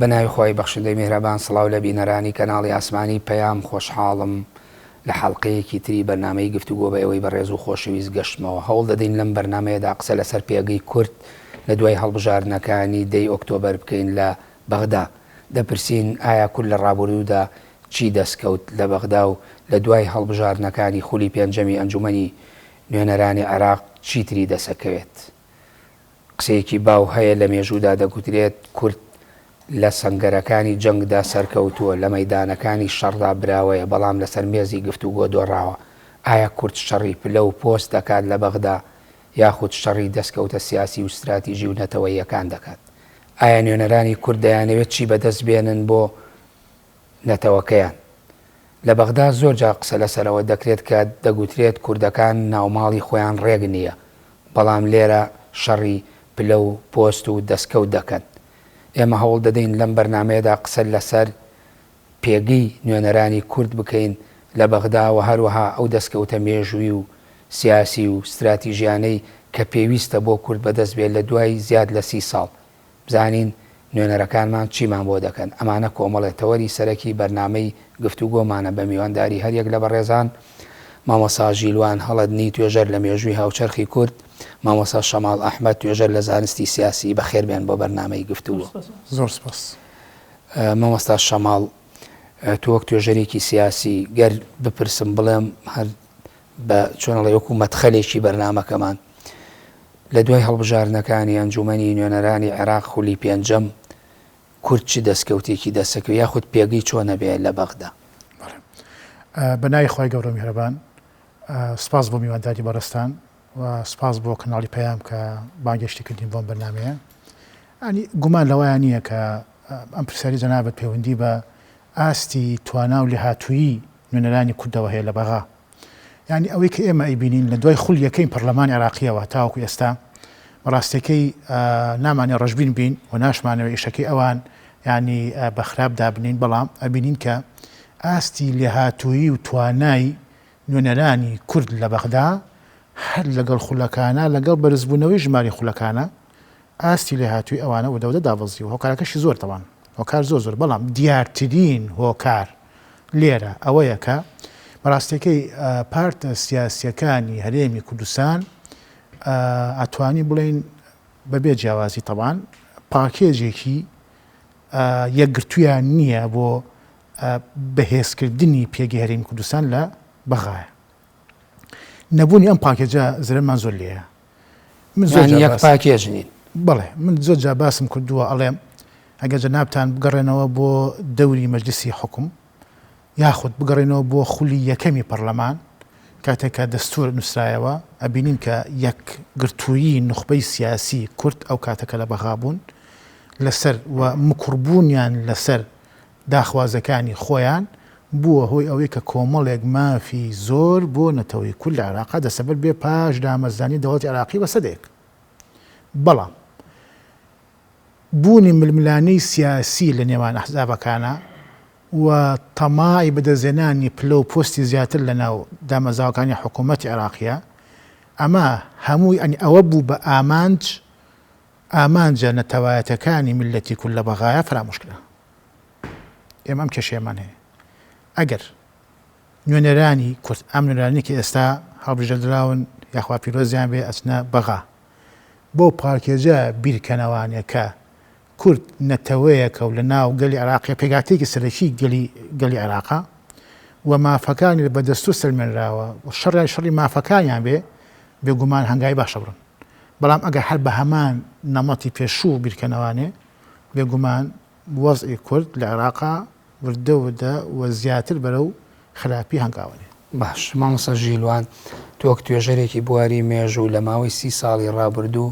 بە ناوی خوای بەخشندەی میهرەبان سڵاو لە بینەرانی کەناڵی ئاسمانی پەیام خۆشحاڵم لە حەڵقەیەکی تری بەرنامەی گفتوگۆ بە ئێوەی بەڕێز و خۆشەویست گەشتمەوە هەوڵ دەدەین لەم بەرنامەیەدا قسە لەسەر پێگەی کورد لە دوای هەڵبژاردنەکانی دەی ئۆکتۆبەر بکەین لە بەغدا دەپرسین ئایا کورد لە ڕابوردوودا چی دەستکەوت لە بەغدا و لە دوای هەڵبژاردنەکانی خولی پێنجەمی ئەنجومەنی نوێنەرانی عێراق چیتری دەسەکەوێت؟ قسەیەکی باو هەیە لە مێژوودا دەگوترێت کورد لە سەنگەرەکانی جەنگدا سەرکەوتووە، لە مەیدانەکانی شەڕدا براوەیە، بەڵام لەسەر مێزی گفتوگۆ دۆڕاوە. ئایا کورد شەڕی پلە و پۆست دەکات لە بەغدا یاخود شەڕی دەستکەوتە سیاسی و ستراتیژی و نەتەوەییەکان دەکات؟ ئایا نوێنەرانی کورد دەیانەوێت چی بەدەست بێنن بۆ نەتەوەکەیان؟ لە بەغدا زۆر جار قسە لەسەر ئەوە دەکرێت کە دەگوترێت کوردەکان ناوماڵی خۆیان ڕێک نییە، بەڵام لێرە شەڕی پلە و پۆست و دەستکەوت دەکەن. ئێمە هەوڵ دەدەین لەم بەرنامەیەدا قسە لەسەر پێگەی نوێنەرانی کورد بکەین لە بەغدا و هەروەها ئەو دەستکەوتە مێژووی و سیاسی و ستراتیژیانەی کە پێویستە بۆ کورد بەدەست بێت لە دوای زیاد لە سی ساڵ. بزانین نوێنەرەکانمان چیمان بۆ دەکەن. ئەمانە کۆمەڵێ تەوەری سەرەکی بەرنامەی گفتوگۆمانە بە میوانداری هەریەک لە بەڕێزان، مامۆستا ژیلوان هەڵەدنی توێژەر لە مێژووی هاوچەرخی کورد، مامۆستا شەماڵ ئەحمەد توێژەر لە زانستی سیاسی بەخێر بێن بۆ بەرنامەی گفتوگۆ. زۆر سپاس. مامۆستا شەماڵ تۆ وەک توێژەرێکی سیاسی گەر بپرسم بڵێم هەر بە چۆن ئەڵێ وەکو مەدخەلێکی بەرنامەکەمان لە دوای هەڵبژاردنەکانی ئەنجومەنی نوێنەرانی عێراق خولی پێنجەم کورد چ دەستکەوتێکی دەستەکەوێ یاخود پێگەی چۆنە بێ لە بەغدا؟ بەڵێ بە ناوی خوای گەورە و میهرەبان سپاس بۆ میوانداری بەڕێزتان و سپاس بۆ کەناڵی پەیام کە بانگێشتی کردین بۆم بەرنامەیە ئەنی گومان لەوەیان نییە کە ئەم پرسیاری جەنابت پەیوەندی بە ئاستی توانا و لێهاتوویی نوێنەرانی کوردەوە هەیە لە بەغا. یانی ئەوەی کە ئێمە ئەیبینین لە دوای خولی یەکەی پەرلەمانی عێراقییەوە تاوەکو ئێستا بەڕاستیەکەی نامانێ ڕەشبین بین و ناشمانەوێ ئیشەکەی ئەوان یانی بە خراپ دابنین بەڵام ئەبینین کە ئاستی لێهاتوویی و توانای نوێنەرانی کورد لە بەغدا هەر لەگەڵ خولەکانە لەگەڵ بەرزبوونەوەی ژماری خولەکانە ئاستی لێهاتووی ئەوانە وردە وردە دابەزیوە، هۆکارەکەشی زۆر تەبان هۆکار زۆر زۆر بەڵام دیارترین هۆکار لێرە ئەوەیە کە بەڕاستیەکەی پارتە سیاسیەکانی هەرێمی کوردستان ئەتوانی بڵێین بەبێ جیاوازی تەبان پاکێجێکی یەکگرتوویان نییە بۆ بەهێزکردنی پێگەی هەرێمی کوردستان لە بەغایە. نەبوونی ئەم پاکێجە زرەمان زۆر لێیە. من زۆر یانی یەک پاکێج نین. بەڵێ من زۆر جار باسم کردووە ئەڵێم ئەگەر جەنابتان بگەڕێنەوە بۆ دەوری مەجلیسی حوکم یاخود بگەڕێنەوە بۆ خولی یەکەمی پەڕلەمان کاتێک کە دەستور نووسرایەوە ئەبینین کە یەکگرتوویی نوخبەی سیاسی کورد ئەو کاتە کە لە بەغا بوون لەسەر و مکوڕبوونیان لەسەر داخوازەکانی خۆیان بووە هۆی ئەوەی کە کۆمەڵێک مافی زۆر بۆ نەتەوەی کورد لە عێراقا دەستەبەر بێ پاش دامەزرانی دەوڵەتی عێراقی بە سەدەیەک. بەڵام بوونی ململانێی سیاسی لە نێوان ئەحزابەکانا و تەماعی بەدەستهێنانی پلە و پۆستی زیاتر لە ناو دامەزراوەکانی حکوومەتی عێراقییە ئەمە هەمووی ئەوە بوو بە ئامانج ئامانجە نەتەوایەتەکانی میللەتی کورد لە بەغایا فەرامۆش کرا. ئێمە ئەم کێشەیەمان هەیە. ئەگەر نوێنەرانی کورد، ئەم نوێنەرانی کە ئێستا هەڵبژێردراون یاخوا پیرۆزیان بێ ئەچنە بەغا بەو پاکێجە بیرکەنەوانێ کە کورد نەتەوەیەکە و لە ناو گەلی عێراقی پێکهاتەیەکی سەرەکی گەلی گەلی عێراقە و مافەکانی بە دەستور سەلمێنراوە و شەڕیان شەڕی مافەکانیان بێ بێگومان هەنگاوی باشە بڕن. بەڵام ئەگەر هەر بە هەمان نەمەتی پێشوو بیرکەنەوانێ، بێگومان وەزعی کورد لە عێراقا وردە وردە و زیاتر بەرەو خراپی هەنگاوەنێ. باش مامۆستا ژیلوان تۆ وەک توێژەرێکی بواری مێژوو لە ماوەی سی ساڵی ڕابردوو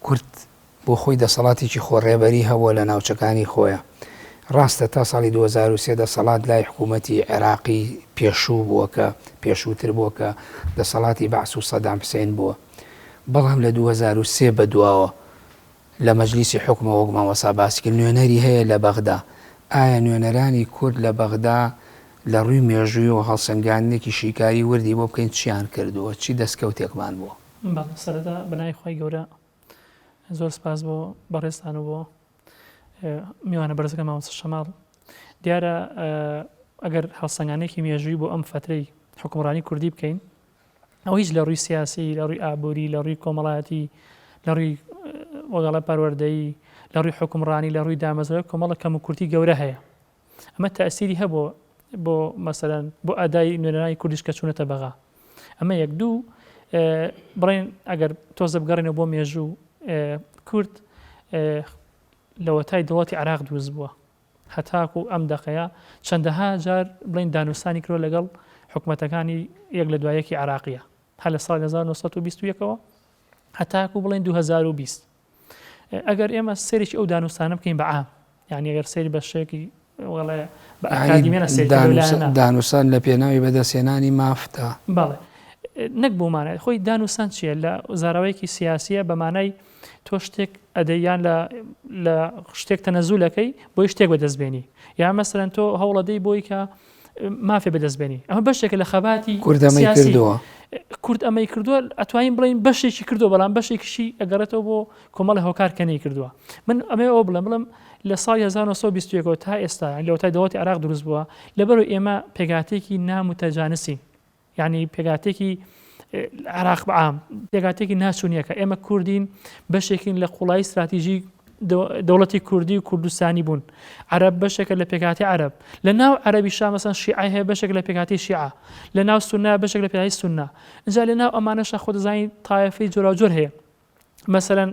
کورد بۆ خۆی دەسەڵاتێکی خۆڕێبەری هەبووە لە ناوچەکانی خۆیا. ڕاستە تا ساڵی 2003 دەسەڵات لای حکوومەتی عێراقی پێشوو بووە کە پێشووتر بووە کە دەسەڵاتی بەعس و سەدام حسێن بووە. بەڵام لە 2003 بەدواوە لە مەجلیسی حوکمەوە وەک مامۆستا باسی کرد نوێنەری هەیە لە بەغدا. ئایا نوێنەرانی کورد لە بەغدا لە ڕووی مێژوویەوە هەڵسەنگاندنێکی شیکاری وردی بۆ بکەین چیان کردووە؟ چی دەستکەوتێکمان بووە؟ بەڵێ سەرەتا بە ناوی خوای گەورە زۆر سپاس بۆ بەڕێزتان و بۆ. میوانە بەرزەکە مامۆستا شەماڵ دیارە ئەگەر هەڵسەنگانێکی مێژووی بۆ ئەم فترەی حکومڕانی کوردی بکەین ئەو هیچ لە ڕووی سیاسی لە ڕووی ئابووری لە ڕووی کۆمەڵایەتی لە ڕووی وەگەڵە پەروەردەیی لە ڕووی حکومڕانی لە ڕووی دامەزراوە کۆمەڵە کەم و کورتی گەورە هەیە ئەمە تەئسیری هەبووە بۆ مەسەلەن بۆ ئەدای نوێنەرانی کوردیش کە چوونەتە بەغا ئەمە یەک دوو بڵێن ئەگەر تۆزە بگەڕێنەوە بۆ مێژوو کورد لەوەتای دەوڵەتی عراق دروست بووە هەتاکو ئەم دەقەیە چەندەها جار بڵین دانوستانی کرۆ لەگەڵ حکوومەتەکانی یەک لە دوایەکی عراقیە هەر لە ساڵی 1920ەوە هەتاکو بڵێن 2020 ئەگەر ئێمە سەیرێکی ئەو دانوستانە بکەین بە عام یعنی ئەگەر سەیری بە شێکی وەڵێ بە ئەکادیمیانە سەیر دانوسان لە پێناوی بەدەستهێنانی مافدا. بەڵێ نەک بۆ مانای خۆی دانوسان چییە لە زاراوەیەکی سیاسیە بە مانای تۆ شتێک ئەدەی یان لە لە شتێک تەنەزولەکەی بۆی شتێک بەدەست بێنی یا مەسەرەن تۆ هەوڵەدەی بۆی کە مافێ بەدەست بێنی ئەمە بەشێکە لە خەباتی کورد ئەمەی کردووە. کورد ئەمەی کردووە ئەتوانین بڵێین بەشێکی کردووە بەڵام بەشێکیشی ئەگەڕێتەوە بۆ کۆمەڵی هۆکار کە نەیکردووە من ئەمەی ئەوە بڵێم بڵێم لە ساڵی 1920 تا ئێستا یانی لەوەتای دەوڵەتی عێراق دروست بووە لەبەرەوەی ئێمە پێکهاتەیەکی نامتەجانسین یعنی پێکهاتەیەکی عێراق بەعام پێکهاتەیەکی ناچونیەکە ئێمە کوردین بەشێکین لە قوڵایی استراتیژی دەوڵەتی کوردی و کوردستانی بوون عەرەب بەشێکە لە پێکهاتەی عەرەب لە ناو عەرەبیشا مەسەن شیعە هەیە بەشێک لە پێکهاتەی شیعە لە ناو سوننە بەشێک لە پێکهاتەی سوننە ئینجا لە ناو ئەمانەشا خۆ دەزانی تایەفەی جۆراوجۆر هەیە مەسەلەن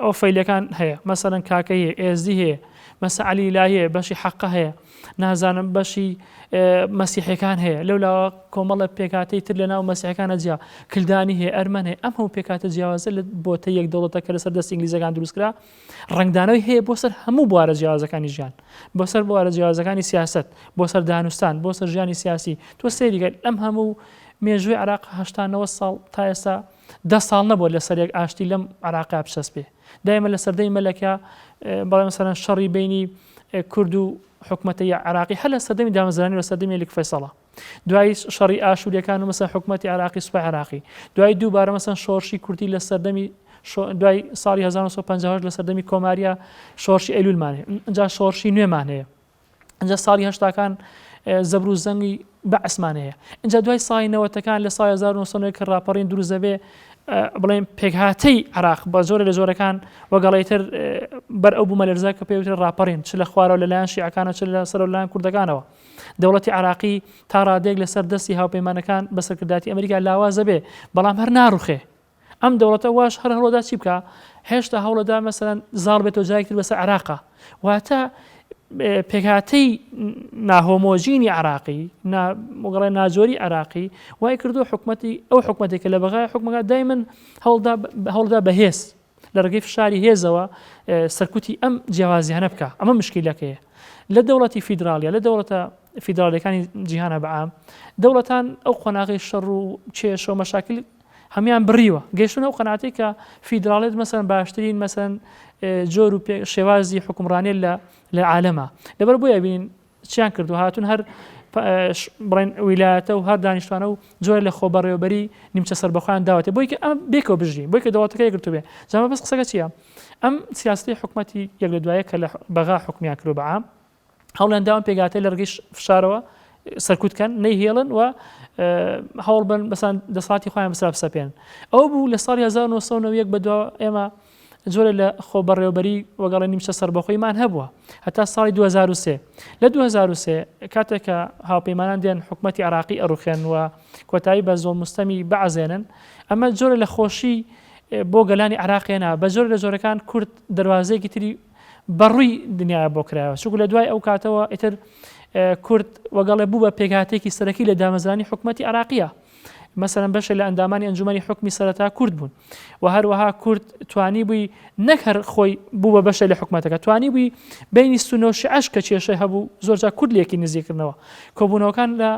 ئەو فەیلەکان هەیە مەسەلەن کاکەی هەیە ئێزدی هەیە مەسە عەلی ئیلاهی هەیە بەشی حەقە هەیە نازانم بەشی مەسیحەکان هەیە لەو لاوە کۆمەڵە پێکاتەی تر لە ناو مەسیحەکانە جیا کلدانی هەیە ئەرمەن هەیە ئەم هەموو پێکاتە جیاوازە لە بۆتە یەک دەوڵەتە کە لەسەر دەست ئینگلیزەکان دروستکرا ڕەنگدانەوەی هەیە بۆ سەر هەموو بوارە جیاوازەکانی ژیان بۆ سەر بوارە جیاوازەکانی سیاست بۆ سەر دانوستان بۆ سەر ژیانی سیاسی تۆ سەیری کە ئەم هەموو مێژووی عراق 89 ساڵ تا ئێستا دە ساڵ نەبووە لەسەر یەک ئاشتی لەم عراقا بچەسپێ دایمە لە سەردەی مەلەکە بەڵێ مەسەلەن شەڕی بینی کورد و حکومەتە عراقی هەر لە سەردەمی دامەزرانی لە سەردەمی مەلیک فەیسەڵە دوای شەڕی ئاشووریەکان و مەسەن حکومەتی عراقی سوپای عراقی دوای دووبارە مەسەن شۆڕشی کوردی لە سەردەمی دوای ساڵی 1950 لە سەردەمی کۆماریە شۆڕشی ئەیلولمان هەیە ئینجا شۆڕشی نوێمان هەیە ئینجا ساڵی هەشتاکان زەبر و زەنگی بەعسمان هەیە ئینجا دوای ساڵی نەوەتەکان لە ساڵی 1990 کە ڕاپەڕین دروست دەبێ بڵێن پێکهاتەی عراق بە زۆرە لە زۆرەکان وەگەڵیتر بەر ئەو بوومەلەرزە کە پێوترە ڕاپەڕین چ لە خوارەوە لەلایەن شیعەکانە چ لە سەرەوە لەلایەن کوردەکانەوە دەوڵەتی عراقی تا ڕادەیەک لەسەر دەستی هاوپەیمانەکان بە سەرکردایەتی ئەمریکا لاوازە بێ بەڵام هەر ناڕوخێ ئەم دەوڵەتە واش هەر هەوڵەدا چی بکا هێشتا هەوڵەدا مەسەلەن زاڵ بێتەوە جارێکی تر بەسەر عێراقا واتە پێکهاتەی ناهۆمۆژینی عراقی وگەڵێ ناجۆری عراقی وای کردو حکومەتی ئەو حکومەتێک کە لە بەغای حکومەکە دایمن هەوڵدا هەوڵدا بەهێز لە ڕێگەی فشاری هێزەوە سەرکوتی ئەم جیاوازیانە بکە ئەمە مشکیلەکەیە لە دەوڵەتی فیدراڵیە لە دەوڵەتە فیدراڵیەکانی جیهانە بەعام دەوڵەتان ئەو قۆناغی شەڕ و کێشە و مەشاکل هەموان بڕیوە گەیشتونە ئەو قەناعەتەی کە فیدراڵێت مەسەن باشترین مەسەن جۆر و شێوازی حکومڕانیە لە لە عالەمە لەبەر بۆیە بینین چیان کردو هاتون هەر بڵێن ویلایەتە و هەر دانیشتوانە و جۆرە لە خۆبەڕێوەبەری نیمچە سەربەخۆیان داوەتێ بۆی کە ئەم بێکەوە بژین بۆی کە دەوڵەتەکە یەکگرتوو بێ جا بەس قسەکە چییە ئەم سیاسەتی حکومەتی یەک لە دوایە کە لە بەغا حکومیان کردو بە عام هەوڵیان داوە پێکهاتەی لە ڕێگەی فشارەوە سەرکوت کەن نەیهێڵن و هەوڵ بن بەسان دەسەڵاتی خۆیان بەسەرا بسەپێن ئەو بوو لە ساڵی 1991 بەدوا ئێمە جۆرە لە خۆ بەڕێوەبەری وەگەڵی نیمچە سەربەخۆیمان هەبووە هەتا ساڵی 2003 لە 2003 کاتێک کە هاوپەیمانان دێن حکوومەتی عراقی ئەڕوخێن و کۆتایی بە زۆڵ مستەمی بەعزێنن ئەمە جۆرە لە خۆشی بۆ گەلانی عراقێنا بە جۆرە لە جۆرەکان کورد دەواازەیەکی تری بەڕووی دنیایا بۆ کرایەوە چونکو لە دوای ئەو کاتەوە ئیتر کورد وەگەڵێ بوو بە پێکهاتەیەکی سەرەکی لە دامەزرانی حکومەتی عراقیە مەسەلەن بەشێ لە ئەندامانی ئەنجومەنی حکومی سەرەتا کورد بوون و هەروەها کورد توانی بووی نەک هەر خۆی بوو بە بەشێ لە حکومەتەکە توانی بووی بینی سونە و شیعەش کە کێشەی هەبوو زۆرجار کورد لێکی نزیکردنەوە کۆبوونەوەکان لە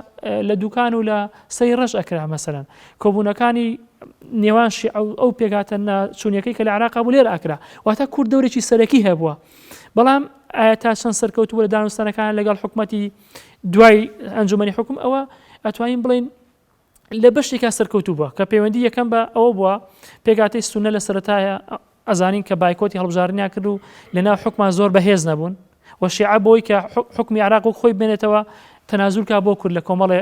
لە دوکان و لە سەری ڕەش ئەکرا مەسەلەن کۆبوونەکانی نێوان شیعە و ئەو پێکهاتە ناچونیەکەی کە لە عێراقا بوو لێرە ئەکرا واتە کورد دەورێکی سەرەکی هەبووە بەڵام ئایا تا چەند سەرکەوتوو لە دانوستانەکان لەگەڵ حکومەتی دوای ئەنجومەنی حکوم ئەوە ئەتوانین بڵین لە بەشێکا سەرکەوتوو بووە کە پەیوەندی یەکەم بە ئەوە بووە پێکهاتەی سونە لە سەرەتایە. ئەزانین کە بایکۆتی هەڵبژاردنیان کرد و لەناو حکوما زۆر بەهێز نەبوون و شیعە بۆی کە حکومی عراق وەک خۆی بمێنێتەوە تەنازول کا بۆ کورد لە کۆمەڵێ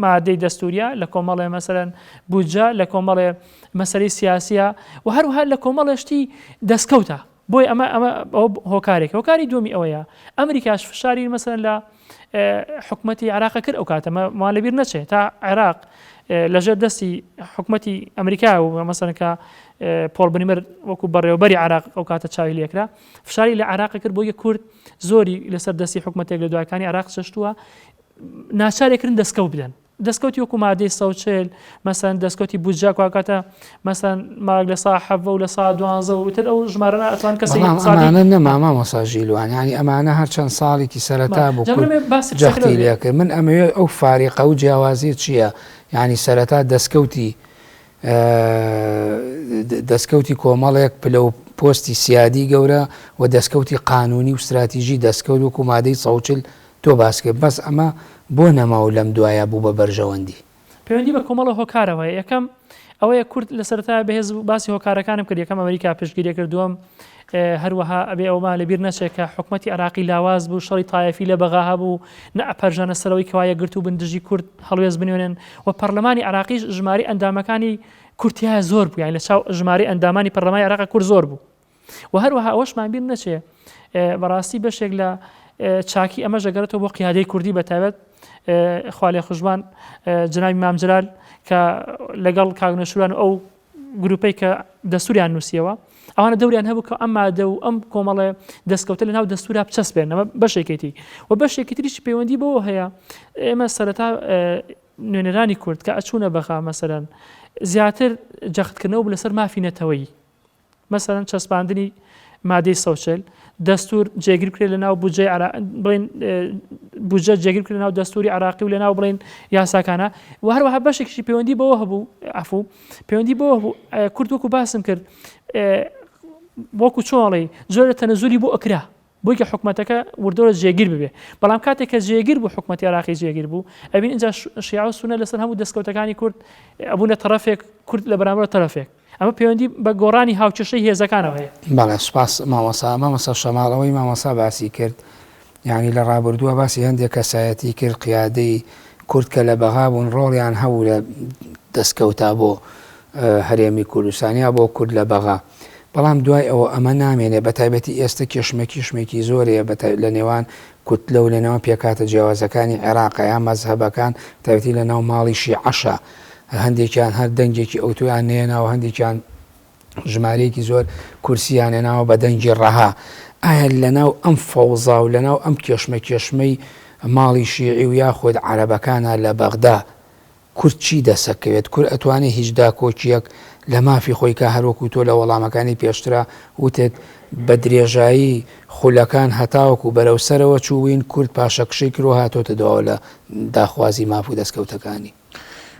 مادەی دەستوریا لە کۆمەڵێ مەسەرەن بودجە لە کۆمەڵێ مەسەری سیاسیە و هەروها لە کۆمەڵێ شتی دەستکەوتە بۆی ئەمە ئەمە هۆکارێک هۆکاری دووەمی ئەوەیە ئەمریکاش فشاری مەسەرەن لە حکومەتی عێراق کرد ئەو کاتە مان لەبیر نەچێت تا عێراق لەژێر دەستی حکومەتی ئەمریکا و مەسەرەن کە پۆڵ بنیمەر وەکو بەڕێوەبەری عێراق ئەو کاتە چاوی لێکرا فشاری لە عێراق کرد بۆ یە کورد زۆری لەسەر دەستی حکومەتێک لە دواکانی عێراق چەشتووە ناچارێکردن دەستکەوت بدەن دەستکەوتی وەکو مادەی 140 مەسەن دەستکەوتی بودجە کواکاتە مەسەن ماگ لە سا حەڤە و لە سا دوانزە و تر ئەو ژمارە ئەتوان کەسی ئەمانە نەما مامۆستا ژیلوان یانی ئەمانە هەر چەند ساڵێکی سەرەتا بوو جەختی لێکرد من ئەمەوێت ئەو فاریقە و جیاوازی چییە یانی سەرەتا دەستکەوتی دەستکەوتی کۆمەڵێک پلە و پۆستی سیادی گەورە و دەستکەوتی قانونی و ستراتیژی دەستکەوت وەکو مادەی 140 تۆ باس کرد بەس ئەمە بۆ نەما و لەم دوایە بوو بە بەرژەوەندی؟ پەیوەندی بە کۆمەڵە هۆکارەوە هەیە یەکەم ئەوەیە کورد لە سەرەتای بەهێز بوو باسی هۆکارەکانم کرد یەکەم ئەمریکا پشتگیری کرد دووەم هەروەها ئەبێ ئەومان لەبیر نەچێت کە حکومەتی عراقی لاواز بوو شەڕی تایەفی لە بەغا هەبوو نە ئەپەرژانە سەرەوەی کەوا یەکگرتوو بن دژی کورد هەڵوێست بنوێنن و پەرلەمانی عراقیش ژماری ئەندامەکانی کورتیا زۆر بوو یان لە چاو ژماری ئەندامانی پەرلەمانی عراق کورد زۆر بوو و هەروەها ئەوەشمان بیر نەچێ بەڕاستی بەشێک لە چاکی ئەمەش دەگەڕێتەوە بۆ قیادەی کوردی بە تایبەت خوالێخوشبان جنابی مام جلال کە لەگەڵ کاک نەوشیروان و ئەو گروپەی کە دەستوریان نووسیەوە ئەوانە دەوریان هەبوو کە ئەم مادە و ئەم کۆمەڵێ دەستکەوتە لە ناو دەستورا بچەسپێن ئەمە بەشێکێتی و بەشێکی تریش پەیوەندی بەوە هەیە ئێمە سەرەتا نوێنەرانی کورد کە ئەچوونە بەغا مەسەرەن زیاتر جەختکردنەوە بوو لەسەر مافی نەتەوەیی مەسەلەن چەسپاندنی مادەی 140 دەستور جێگیر بکرێت لە ناو بودجەی عێراق بڵێن بودجە جێگیر بکرێت ناو دەستوری عراقی و لە ناو بڵێن یاساکانە و هەروەها بەشێکیشی پەیوەندی بەوە هەبوو عفو پەیوەندی بەوە هەبوو کورد وەکو باسم کرد وەکو چۆڵی زۆر تەنەزولی بۆ ئەکرا بۆی کە حکومەتەکە وردەوردە جێگیر ببێ بەڵام کاتێک کە جێگیر بوو حکومەتی عێراقی جێگیر بوو ئەبین ئینجا شیعە و سونە لەسەر هەموو دەستکەوتەکانی کورد ئەبوونە تەرەفێک کورد لە بەرامبەر تەرەفێک ئەمە پەیوەندی بە گۆڕانی هاوکێشەی هێزەکانەوە هەیە. بەڵێ سوپاس مامۆستا. مامۆستا شەماڵ ئەوەی مامۆستا باسی کرد یانی لە ڕابردووە باسی هەندێک کەسایەتی کرد قیادەی کورد کە لە بەغا بوون ڕۆڵیان هەبوو لە دەستکەوتا بۆ هەرێمی کوردستان یا بۆ کورد لە بەغا بەڵام دوای ئەوە ئەمە نامێنێ بەتایبەتی ئێستە کێشمەکیشمێکی زۆر هەیە لە نێوان کوتلە و لە نێوان پێکهاتە جیاوازەکانی عێراقە یا مەزهەبەکان تایبەتی لە ناو ماڵی شیعەشا هەندێکیان هەر دەنگێکی ئەوتۆیان نەهێناوە هەندێکیان ژمارەیەکی زۆر کورسیان هێناوە بە دەنگی ڕەها ئایا لەناو ئەم فەوزا و لەناو ئەم کێشمەکێشمەی ماڵی شیعی و یاخود عەرەبەکانە لە بەغدا کورد چی دەسەکەوێت؟ کورد ئەتوانێ هیچ داکۆکیەک لە مافی خۆی کا هەروەکو تۆ لە وەڵامەکانی پێشترا وتت بە درێژایی خولەکان هەتاوەکو بەرەو سەرەوە چووین کورد پاشەکشەی کرو هاتۆتە دواوە لە داخوازی ماف و دەسکەوتەکانی.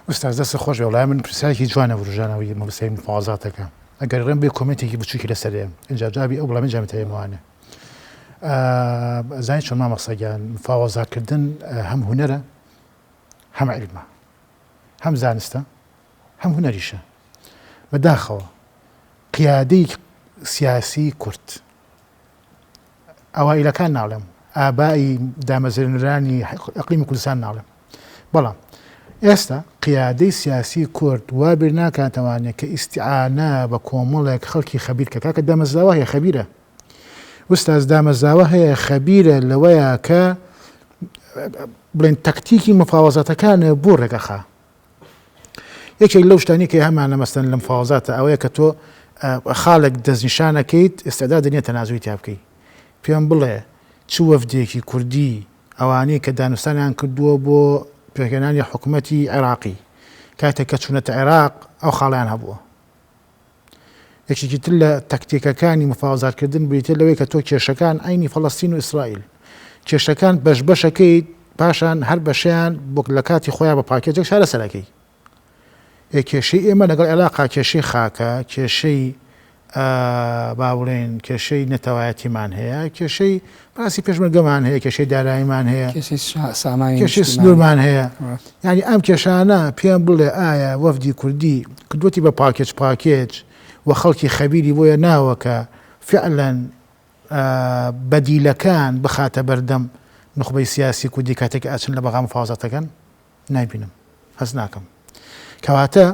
ئوستاز دەستت خۆش بێ وەڵای من پرسیارێکی جوانە وروژانەوەی مەبەستەی مفاوەزاتەکە ئەگەر ڕێم بێ کۆمێنتێکی بچوکی لەسەر ئێم ئینجا جوابی ئەو بڵێم ئینجا متەیەمەوانێ ئەزانی چۆن مامۆستا گیان مفاوەزاکردن هەم هونەرە هەم عیلمە هەم زانستە هەم هونەریشە بەداخەوە قیادەی سیاسی کورد ئەوائیلەکان ناڵێم ئابایی دامەزرێنەرانی ئەقلیمی کوردستان ناڵێم بەڵام ئێستا قیادەی سیاسی کورد وا بیر ناکاتەوانێ کە ئیسیعانە بە کۆمەڵێک خەڵکی خەبیر کە کاکە دامەزراوە هەیە خەبیرە ئوستاز دامەزراوە هەیە خەبیرە لەوەیە کە بڵێن تەکتیکی مفاوەزاتەکانە بۆ ڕێگەخا یەکێک لەو شتانی کە هەمانە مەسەن لە مفاوەزاتە ئەوەیە کە تۆ خاڵێک دەستنیشانەکەیت ئێستادا دنیا تەنازوی تیا بکەی پێم بڵێ چ وەفدێکی کوردی ئەوانەی کە دانوستانیان کردووە بۆ پێکهێنانی حکومەتی عێراقی کاتێک کە چوونەتە عێراق ئەو خاڵیان هەبووە یەکێکی تر لە تەکتیکەکانی مفاوەزاتکردن بریتیە لەوەی کە تۆ کێشەکان عەینی فەڵەستین و ئیسرائیل کێشەکان بەش بەشەکەیت پاشان هەر بەشیان بۆ لە کاتی خۆیان بە پاکێجێک چارەسەرەکەی ئێ کێشەی ئێمە لەگەڵ عێراقا کێشەی خاکە کێشەی با بڵێن کێشەی نەتەوایەتیمان هەیە کێشەی باسی پێشمەرگەمان هەیە کێشەی داراییمان هەیە کێشەی سنوورمان هەیە یعنی ئەم کێشانە پێم بڵێ ئایا وەفدی کوردی کردوەتی بە پاکێج پاکێج. و خەڵکی خەبیری بۆیە ناوە کە فعلا بەدیلەکان بخاتە بەردەم نوخبەی سیاسی کوردی کاتێک ئەچن لە بەغا مفاوەزات ئەکەن؟ نایبینم، هەست ناکەم. کەواتە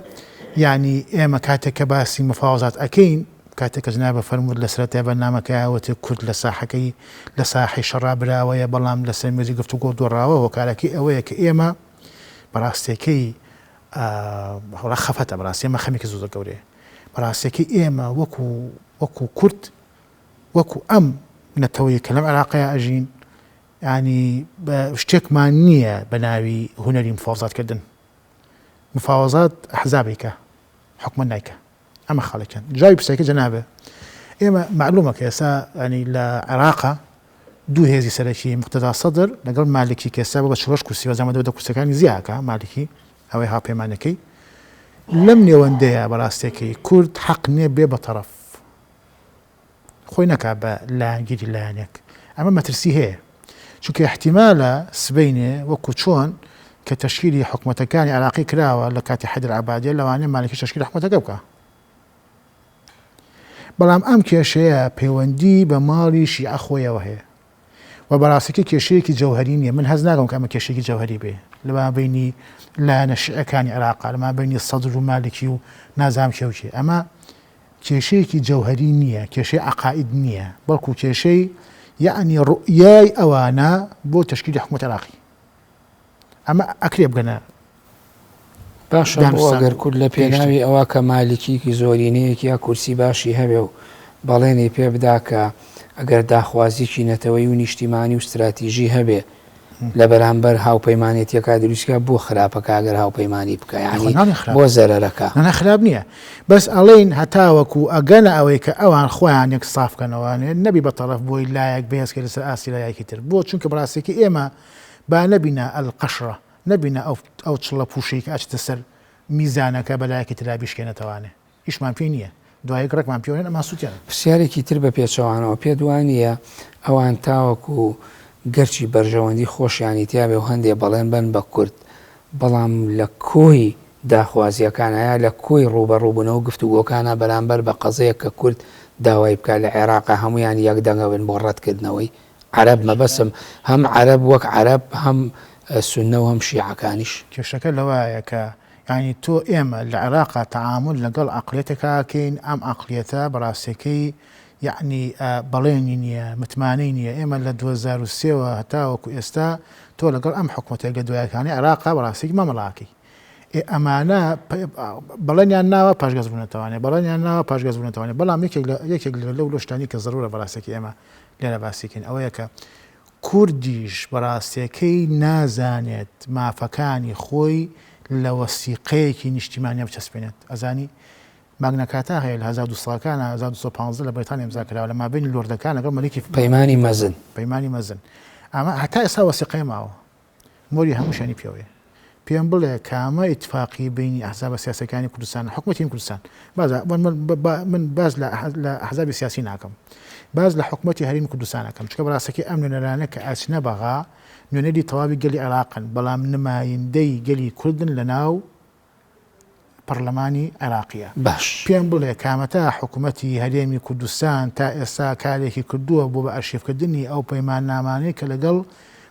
یانی ئێمە کاتێک کە باسی مفاوەزات ئەکەین، کاتێک کە جنابت فەرمووت لە سەرەتای بەرنامەکەیا وتت کورد لە ساحەکەی لە ساحەی شەڕا براوەیە بەڵام لەسەر مێزی گفتوگۆ دۆڕاوە، هۆکارەکەی ئەوەیە کە ئێمە بەڕاستیەکەی وەڵا خەفەتە بەڕاستی ئێمە خەمێکی زۆر زۆر گەورەیە. بەڕاستیەکەی ئێمە وەکو وەکو کورد وەکو ئەم نەتەوەی کە لەم عێراقەیا ئەژین یانی شتێکمان نییە بە ناوی هونەری مفاوەزات کردن. مفاوەزات ئەحزاب ئەیکا، حکومەت نایکا. ئەمە خاڵێکیان. جوابی پرسیارەکەی جەنابت، ئێمە مەعلومە کە ئێستا یانی لە عێراقا دوو هێزی سەرەکی موقتەدا سەدر لەگەڵ مالکی کە ئێستا بووە بە 46 کورسی بەزامە دە کورسەکانی زیاکە مالکی ئەوەی هاوپەیمانەکەی لەم نێوەندەیە بەڕاستەکەی کورد حەق نییە بێ بە تەڕەف خۆی نەکا بە لایەنگیری لایەنێک ئەمە مەترسی هەیە چونکە احتیمالە سبەینێ وەکو چۆن کە تەشکیلی حکومەتەکانی عراقی کراوە لە کاتی حەیدەر عەبادیە لەوانەیە مالکی تەشکیلی حکومەتەکە بکا بەڵام ئەم کێشەیە پەیوەندی بە ماڵی شیعە خۆیەوە هەیە و بەڕاستەکە کێشەیەکی جەوهری نییە من هەز ناکەم کە ئەمە کێشەیەکی جەوهری بێ لە مابینی لایەنە شیعەکانی عێراق لە مابینی سەدر و مالکی و نازام کێ و کێ ئەمە کێشەیەکی جەوهەری نییە، کێشەی عەقائید نییە، بەڵکو کێشەی یەعنی ڕوئیای ئەوانە بۆ تەشکیلی حکومەتی عێراقی. ئەمە ئەکرێ بگەنە باشە بۆ دانوستان ئەگەر و کورد لە گەیشتن. پێناوی ئەوە کە مالکیکی زۆرینەیەک یا کورسی باشی هەبێ و بەڵێنی پێ بدا کە ئەگەر داخوازیکی نەتەوەیی و نیشتیمانی و ستراتیژی هەبێ لە بەرامبەر هاوپەیمانێتیەکە دروست کا بۆ خراپەکە ئەگەر هاوپەیمانی بکا یانی بۆ زەرەرەکە. نا خراپ نییە بەس ئەڵێین هەتاوەکو ئەگەنە ئەوەی کە ئەوان خۆیان یەک ساف کەنەوە نەبی بە تەڕەف بۆی لایەک بەهێز کەی لەسەر ئاستی لایەکی تر بۆ چونکە بەڕاستیەکەی ئێمە با نەبینە القشرە نەبینە ئەو ئەو چڵە پوشەی کە ئەچێتە سەر میزانەکە بە لایەکی ترا بیشکێنێتەوانێ. ئیشمان پێی نییە دوایەک ڕێکمان پێوەنێن ئەمان سوتێنن. پرسیارێکی تر بە پێچەوانەوە، پێت وا نییە ئەوان تاوەکو گەرچی بەرژەوەندی خۆشیانی تیابێ و هەندێ بەڵێن بەن بە کورد، بەڵام لە کۆی داخوازییەکانا یا لە کۆی ڕووبەڕووبوونەوە و گفتوگۆکانا بەرامبەر بە قەزەیەک کە کورد داوای بکا لە عێراقا هەموویان یەک دەنگ ئەبن بۆ ڕەتکردنەوەی؟ عەرەب مەبەستم هەم عەرەب وەک عەرەب هەم سوننە و هەم شیعەکانیش. کێشەکە لەوایە کە یانی تۆ ئێمە لە عێراقا تەعامول لەگەڵ عەقڵیەتێکا ئەکەین، ئەم عەقڵیەتە بەڕاستیەکەی یەعنی بەڵێنی نییە، متمانەی نییە، ئێمە لە 2003 وە هەتاوەکو ئێستا تۆ لەگەڵ ئەم حکومەتە یەک لە دوایەکانەی عێراقا بەڕاستیەکی مامەڵە ئەکەی. ئێ ئەمانە بەڵێنیان ناوە پاشگەز بوونەتەوانێ، بەڵێنیان ناوە پاشگەز بوونەتەوانێ، بەڵام یەکێک لە یەکێک لە لەو شتانەی کە زەرورە بەڕاستیەکەی ئێمە لێرە باسی کەین ئەوەیە کە کوردیش بەڕاستیەکەی نازانێت مافەکانی خۆی لە وەسیقەیەکی نیشتیمانیا بچەسپێنێت. ئەزانی ماگنا کارتا هەیە لە 1200 ەکانا 1215 لە بەریتانیا ئیمزا کراوە لە مابەینی لۆردەکان لەگەڵ مەلیکی پەیمانی مەزن. پەیمانی مەزن. ئەمە هەتا ئێستا وەسیقەیە ماوە. مۆری هەمووشیانی پێوەیە. پێم بڵێ کامە ئیتفاقی بەینی ئەحزابە سیاسیەکانی کوردستان حکومەتی هەرێمی کوردستان بازا من باس لە لە ئەحزابی سیاسی ناکەم باس لە حکومەتی هەرێمی کوردستان ئەکەم چونکە بەڕاستەکەی ئەم نوێنەرانە کە ئەچنە بەغا نوێنەری تەواوی گەلی عێراقن بەڵام نمایندەی گەلی کوردن لە ناو پەڕلەمانی عێراقیە. باش. پێم بڵێ کامەتا حکومەتی هەرێمی کوردستان تا ئێستا کارێکی کردووە بۆ بە ئەرشیفکردنی ئەو پەیماننامانەی کە لەگەڵ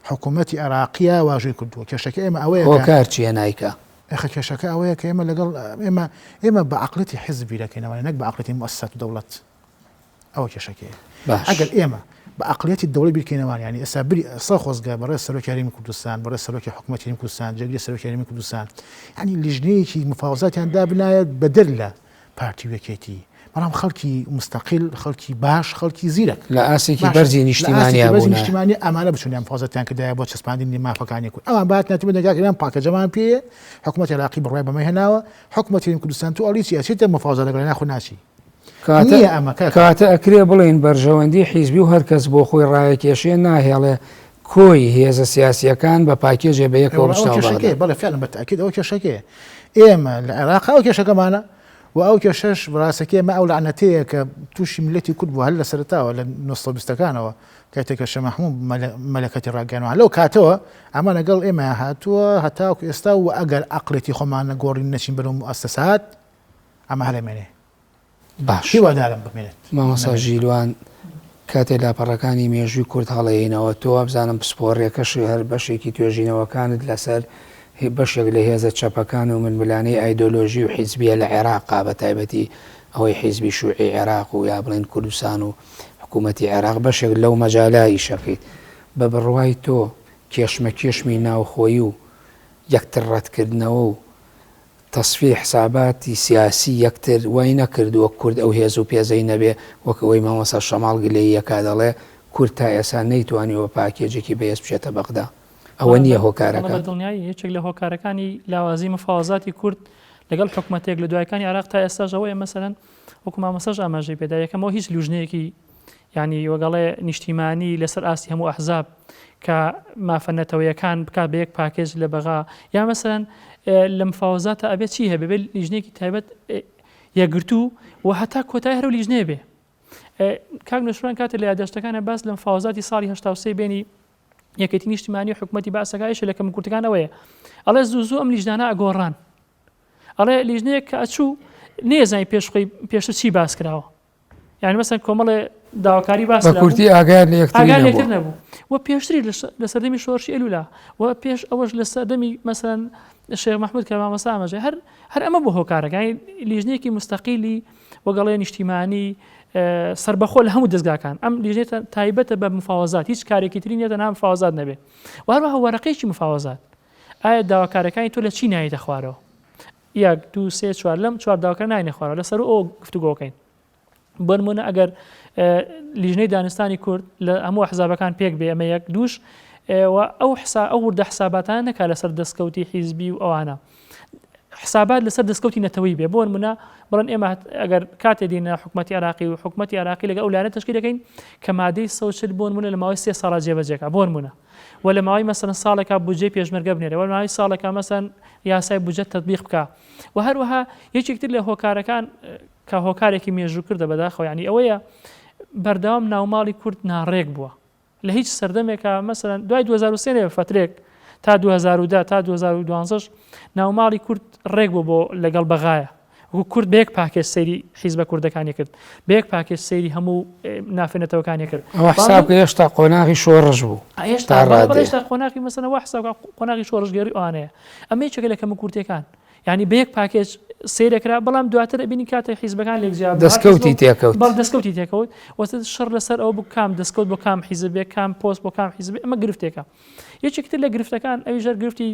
حکومەتی عێراقیا واژۆی کردووە؟ کێشەکە ئێمە ئەوەیە کە. هۆکار چیە نایکا؟ ئەخە کێشەکە ئەوەیە کە ئێمە لەگەڵ ئێمە ئێمە بە عەقڵیەتی حیزب بیرەکەینەوە نەک بە عەقڵیەتی موئەسسات و دەوڵەت. ئەوە کێشەکەیە. باش. ئەگەر ئێمە بە عەقڵیەتی دەوڵەت بیرکەینەوە یانی ئێستا بری سا خۆزگە بەڕێز سەرۆکی هەرێمی کوردستان، بەڕێز سەرۆکی حکوومەتی هەرێمی کوردستان، جێگری سەرۆکی هەرێمی کوردستان یانی لیژنەیەکی مفاوەزاتیان دابنایە بەدەر لە پارتی و یەکێتی، بەڵام خەڵکی مستەقیل، خەڵکی باش، خەڵکی زیرەک. لە ئاستێکی باشە بەرزی لە نیشتیمانیا ئاستێکی بەرزی بوونایە. نیشتیمانی ئەمانە بچوونیان مفاوەزاتیان کردایە بۆ چەسپاندنی مافەکانی کورد. ئەوان باتنە تبن دەگا ئێمە پاکەجەمان پێیە، حکوومەتی عێراقی بڕوای بەمە هێناوە، حکوومەتی هەرێمی کوردستان تۆ ئەڵێی چی ئەچیتە مفاوەزات لەگەڵ ناخۆ ناچی. کەواتە نییە ئەمە کاکە. کەواتە ئەکرێ بڵێین بەرژەوەندی حیزبی و هەرکەس بۆ خۆی ڕایەکێشێ ناهێڵێ کۆی هێزە سیاسییەکان بە پاکێجێ بە یەکەوە ئەوە بچنەوە کێشەکەیە بەغدا. بەڵێ فعلا بە تاکید ئەوە کێشەکەیە ئێمە لە عێراق ئەو کێشەکەمانە و ئەو کێشەش ڕاستەکەی ئێمە ئەو لەعنەتەیە کە تووشی میللەتی کورد بووە هەر لە سەرەتاوە لە 1920ەکانەوە کاتێک کە شێخ مەحموود مەلەکەتی ڕاگەیانوە لەو کاتەوە ئەمە لەگەڵ ئێمە هاتووە هەتاوەکو ئێستا و ئەگەر عەقڵێتی خۆمان نەگۆڕین نەچین بەرەو موئەسەسات ئەمە هەر ئەمێنێ. باش هیوادارم بمێنێت. مامۆستا ژیلوان کاتێ لاپەڕەکانی مێژووی کورد هەڵەیەینەوە تۆ وابزانم پسپۆڕیەکەشی هەر بەشێکی توێژینەوەکانت لەسەر بەشێک لە هێزە چەپەکان و ململانێی ئایدۆلۆژی و حیزبیە لە عێراقا بە تایبەتی ئەوەی حیزبی شوعی عێراق و یا بڵێن کوردستان و حکوومەتی عێراق بەشێک لەو مەجالە ئیشەکەیت بە بڕوای تۆ کێشمەکێشمی ناوخۆیی و یەکتر ڕەتکردنەوە و تەسفیەی حساباتی سیاسی یەکتر وای نەکردووە کورد ئەو هێز و پێزەی نەبێ وەک ئەوەی مامۆستا شەماڵ گلەیی ئەکا دەڵێ کورد تا ئێسا نەیتوانیوە بە پاکێجێکی بەهێز بچێتە بەغدا ئەوە نییە هۆکارەکە؟ بە دڵنیایی یەکێک لە هۆکارەکانی لاوازی مفاوەزاتی کورد لەگەڵ حکومەتێک لە دوایەکانی عێراق تا ئێستاش ئەوەیە مەسەلەن وەکو مامۆستاش ئاماژەی پێدا یەکەمەوە هیچ لوژنەیەکی یانی وەگەڵێ نیشتیمانی لەسەر ئاستی هەموو ئەحزاب کە مافە نەتەوەیەکان بکات بە یەک پاکێج لە بەغا یا مەسەلەن لە مفاوەزاتە ئەبێ چی هەبێ بێ لیژنەیەکی تایبەت یەکگرتوو و هەتا کۆتای هەرو لیژنەیە بێ کاک نەشوان کاتێ لە یاداشتەکانە باس لە مفاوەزاتی ساڵی 83 بێنی یەکێتی نیشتیمانی و حکوومەتی بەعسەکە یەکێ لە کەموکورتەکان ئەوەیە ئەڵێ زوو زوو ئەم لیژنانە ئەگۆڕان ئەڵێ لیژنەیەک کە ئەچوو نێزای پێش خۆی پێشتر چی باس کراوە یعنی مەسەن کۆمەڵێ داواکاری باس بە کورتی ئاگایان لە یەکتری ئاگایان لە یەکتر نەبوو و پێشتری لە سەردەمی شۆڕشی ئەیلولا و پێش ئەوەش لە سەردەمی مەسەن شێخ مەحمود کە مامۆستا ئاماژەی هەر هەر ئەمە بۆ هۆکارەکە یعنی لیژنەیەکی مستەقیلی وەگەڵێ نیشتیمانی سربەخۆ لە هەموو دەزگاکان ئەم لیژنەیە تایبەتە بە مفاوەزات هیچ کارێکی تری نییە تەنها مفاوەزات نەبێ و هەروەها وەرەقەیەکی مفاوەزات ئایا داواکارەکانی تۆ لە چی نایەتە خوارەوە یەک دوو سێ چوار لەم چوار داواکە ناینە خوارەوە لەسەر ئەو گفتوگۆکەین بۆ نمونە ئەگەر لیژنەی دانوستانی کورد لە هەموو حزابەکان پێک بێ ئەمە یەک دووش و ئەو حسا ئەو وردە حساباتانە نەکا لەسەر دەستکەوتی حیزبی و ئەوانە حسابات لەسەر دەستکەوتی نەتەوەی بێ بۆ نمونە بڵێن ئێمە ئەگەر کاتێ دینە حکوومەتی عراقی و حکوومەتی عراقی لەگە ئەو لایەنە تشکیل دەکەین کە مادەی 140 بۆ نمونە لە ماوەی سێ ساڵا جێبەجێکا بۆ نمونە و لە ماوەی مەسەلەن ساڵێکا بودجەی پێشمەرگە بنێرێ و لە ماوەی ساڵێکا مەسەلەن یاسای بودجە تەتبیق بکا و هەروەها یەکێک تر لە هۆکارەکان کە هۆکارێکی مێژوو کردە بەداخەوە یعنی ئەوەیە بەردەوام ناوماڵی کورد ناڕێک بووە لە هیچ سەردەمێکا مەسەلەن دوای 2023 نەبێ فەترێک تا 2010 تا 2012 ناوماڵی کورد ڕێک بوو بۆ لەگەڵ بەغایە وەکو کورد بە یەک پاکێج سەیری حیزبە کوردەکانی کرد، بە یەک پاکێج سەیری هەموو نافە نەتەوەکانی کرد. ئەوە حساب کە هێشتا قۆناغی شۆڕش بوو. هێشتا بەڵێ بەڵێ هێشتا قۆناغی مەسەلەن وا حساب کە قۆناغی شۆڕشگێڕی ئەوانەیە. ئەمە یەکێکە لە کەموکورتییەکان. یانی بە یەک پاکێج سەیر ئەکرا، بەڵام دواتر ئەبینی کاتێک حیزبەکان لێک جیا بوون، هەر حیزبە دەستکەوتی تێکەوت. بەڵێ دەستکەوتی تێکەوت. وەستە شەڕ لەسەر ئەوە بوو کام دەستکەوت بۆ کام حیزب بێ، کام پۆست بۆ کام حیزب بێ، ئەمە گرفتێکە. یەکێکی تر لە گرفتەکان ئەویش هەر گرفتی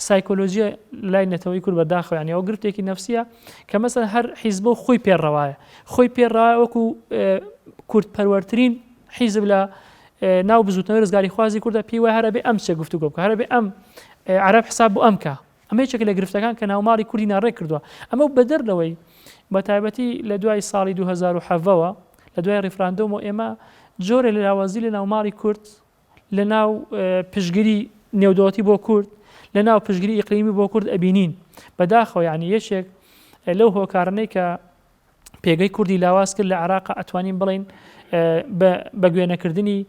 سایکۆلۆژیە لای نەتەوەی کورد بەداخەوە یانی ئەوە گرفتێکی نەفسیە کە مەسەن هەر حیزبە و خۆی پێ ڕەوایە خۆی پێ ڕەوایە وەکو کورد پەروەرترین حیزب لە ناو بزوتنەوەی ڕزگاری خوازی کوردە پێی وایە هەر ئەبێ ئەم چێ گفتوگۆ بکە هەر ئەبێ ئەم عەرەب حساب بۆ ئەم کە ئەمە یەکێکە لە گرفتەکان کە ناوماڵی کوردی ناڕێک کردووە ئەمە بەدەر لەوەی بە تایبەتی لە دوای ساڵی 2017ەوە لە دوای ڕیفراندۆم و ئێمە جۆرێ لە لاوازی لە ناوماڵی کورد لە ناو پشتگیری نێودەوڵەتی بۆ کورد، لە ناو پشتگیری ئیقلیمی بۆ کورد ئەبینین. بەداخەوە یانی یەکێک لەو هۆکارانەی کە پێگەی کوردی لاواز کرد لە عێراق ئەتوانین بڵێین بە گوێ نەکردنی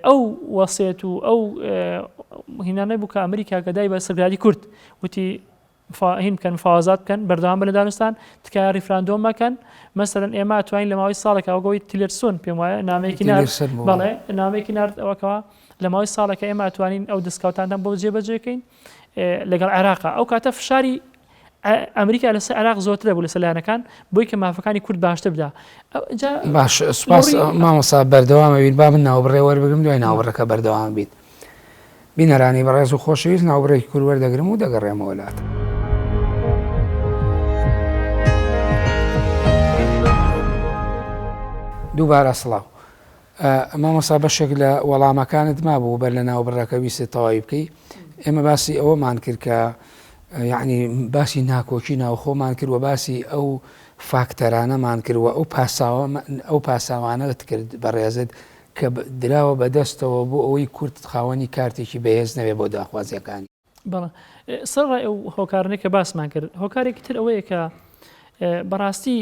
ئەو وەسێت و ئەو هینانە بوو کە ئەمریکا کە دای بە سەرکردایەتی کورد وتی هین بکەن مفاوەزات بکەن بەردەوام بن لە دانوستان تکایە ڕیفراندۆم مەکەن مەسەلەن ئێمە ئەتوانین لە ماوەی ساڵێکا وەک ئەوەی تیلێرسۆن پێم وایە نامەیەکی نارد تیلێرسن بوو بەڵێ نامەیەکی نارد ئەوەکەوە لە ماوەی ساڵێکا ئێمە ئەتوانین ئەو دەستکەوتانتان بۆ جێبەجێکەین لەگەڵ عێراقا ئەو کاتە فشاری ئەمریکا لەسەر عێراق زۆرترە بوو لەسەر لایەنەکان بۆی کە مافەکانی کورد باشتر بدا جا باش سوپاس مامۆستا بەردەوامە بین با من ناوبڕێ وەربگرم دوای ناوبڕەکە بەردەوام بیت بینەرانی بەڕێز و خۆشەویست ناوبڕێکی کورت وەردەگرم و دەگەڕێمەوە لات. دووبارە سڵاو. مامۆستا بەشێک لە وەڵامەکانت مابوو بەر لە ناوبڕەکە ویستت تەواوی بکەی ئێمە باسی ئەوەمان کرد کە یعنی باسی ناکۆکی ناوخۆمان کرد و باسی ئەو فاکتەرانەمان کرد و ئەو پاساوە ئەو پاساوانەت کرد بەڕێزت کە دراوە بە دەستەوە بۆ ئەوەی کورد خاوەنی کارتێکی بەهێز نەبێت بۆ داخوازییەکانی. بەڵێ سەرەڕای ئەو هۆکارانەی کە باسمان کرد، هۆکارێکی تر ئەوەیە کە بەڕاستی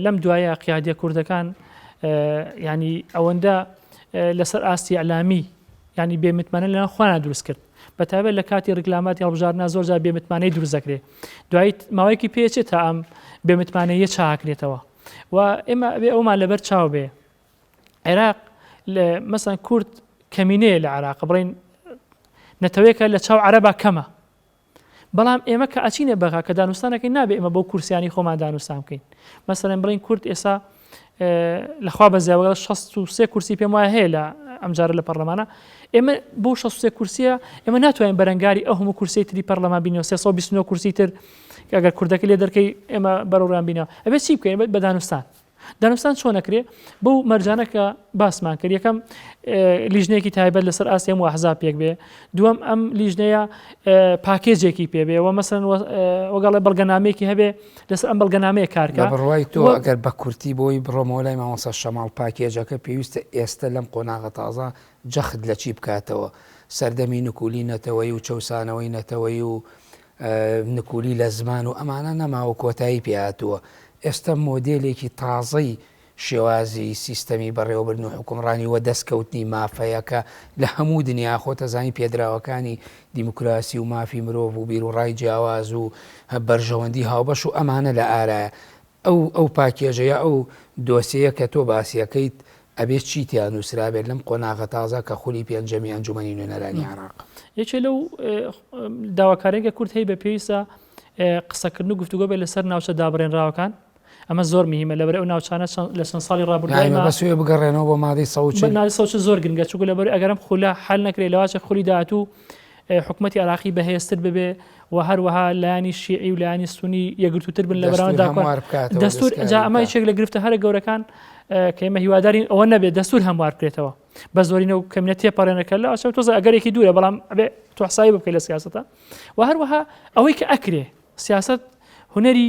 لەم دوایە قیادیە کوردەکان ینی ئەوەندە لەسەر ئاستی ئەلامی ینی بێمتمانە لەناو خۆیان دروست کرد بە تایبەت لە کاتی ڕیکلاماتی هەڵبژاردنا زۆر جار بێمتمانەی دروست دەکرێت دوایی ماوەیەکی پێچێت تا ئەم بێمتمانەیە چاکرێتەوە. و ئێمە ئەبێ ئەومان لەبەر چاو بێ عێراق لە مەسەن کورد کەمینەیە لە عێراق بڵین نەتەوەیەکە لە چاو عەرەبا کەمە بەڵام ئێمە کە ئەچینە بەغا کە دانوستانەکەی نابێ ئێمە بۆ کورسیانی خۆمان دانوستان بکەین مەسەلەن بڵین کورد ئێسا لەخوا بە زیاوەگەڵ 63 کورسی پێم وایە هەیە لە ئەمجارە لە پەرلەمانە ئێمە بۆ 63 کورسیە ئێمە ناتوانین بەرەنگاری ئەو هەموو کورسی تری پەرلەمان بینەوە 329 کورسی تر ئەگەر کوردەکە لێ دەرکەی ئێمە بەرەوڕیان بینەوە ئەبێت چی بکەین بە دانوستان دانوستان چۆن ئەکرێ؟ بەو مەرجانە کە باسمان کرد، یەکەم لیژنەیەکی تایبەت لەسەر ئاستی هەموو ئەحزاب پێک بێ، دووەم ئەم لیژنەیە پاکێجێکی پێ بێ و مەسەن وەگەڵێ بەڵگەنامەیەکی هەبێ لەسەر ئەم بەڵگەنامەیە کارکە. بە بڕوای تۆ ئەگەر بە کورتی بۆی بڕۆمەوە لای مامۆستا شەماڵ پاکێجەکە پێویستە ئێستە لەم قۆناغە تازە جەخت لە چی بکاتەوە؟ سەردەمی نکولی نەتەوەیی و چەوسانەوەی نەتەوەیی و نکولی لە زمان و ئەمانە نەماوە کۆتایی پێ هاتووە، ئێستا مۆدێلێکی تازەی شێوازی سیستەمی بەڕێوەبردن و حوکمڕانی و دەستکەوتنی مافەیە کە لە هەموو دنیا خۆتەزانی پێدراوەکانی دیموکراسی و مافی مرۆڤ و بیروڕای جیاواز و بەرژەوەندی هاوبەش و ئەمانە لە ئارایە. ئەو ئەو پاکێجە یا ئەو دۆسیەیە کە تۆ باسیەکەیت ئەبێ چی تیا نووسرابێت لەم قۆناغە تازە کە خولی پێنجەمی ئەنجومەنی نوێنەرانی عێراق؟ یەکێ لەو داواکاریە کە کورد هەی بە پێویستە قسەکردن و گفتوگۆ بێت لەسەر ناوچە دابڕێنراوەکان ئەمە زۆر مهمە لەبەر ئەو ناوچانە لە چەند ساڵی ڕابردوو بەس وێ بگەڕێنەوە بۆ مادەی 140 مادەی 140 زۆر گرنگە چونکە لەبەر ئەگەرم خولە حل نەکرێت لەواچە خولی داهاتوو حکومەتی عێراقی بەهێزتر ببێ و هەروەها لایەنی شیعی و لایەنی سونی یەکگرتووتر بن لە بەرامبەر داکۆ دەستور جا ئەمە یەکێک لە گرفتە هەرە گەورەکان کە ئێمە هیوادارین ئەوە نەبێت دەستور هەموار بکرێتەوە بە زۆرینە و کەمینە تێپەڕێنەکە لە ئەچە تۆزە ئەگەرێکی دوورە بەڵام ئەبێ تۆ حسابی بکەی لە سیاسەتە و هەروەها ئەوەی کە ئەکرێ سیاست هونەری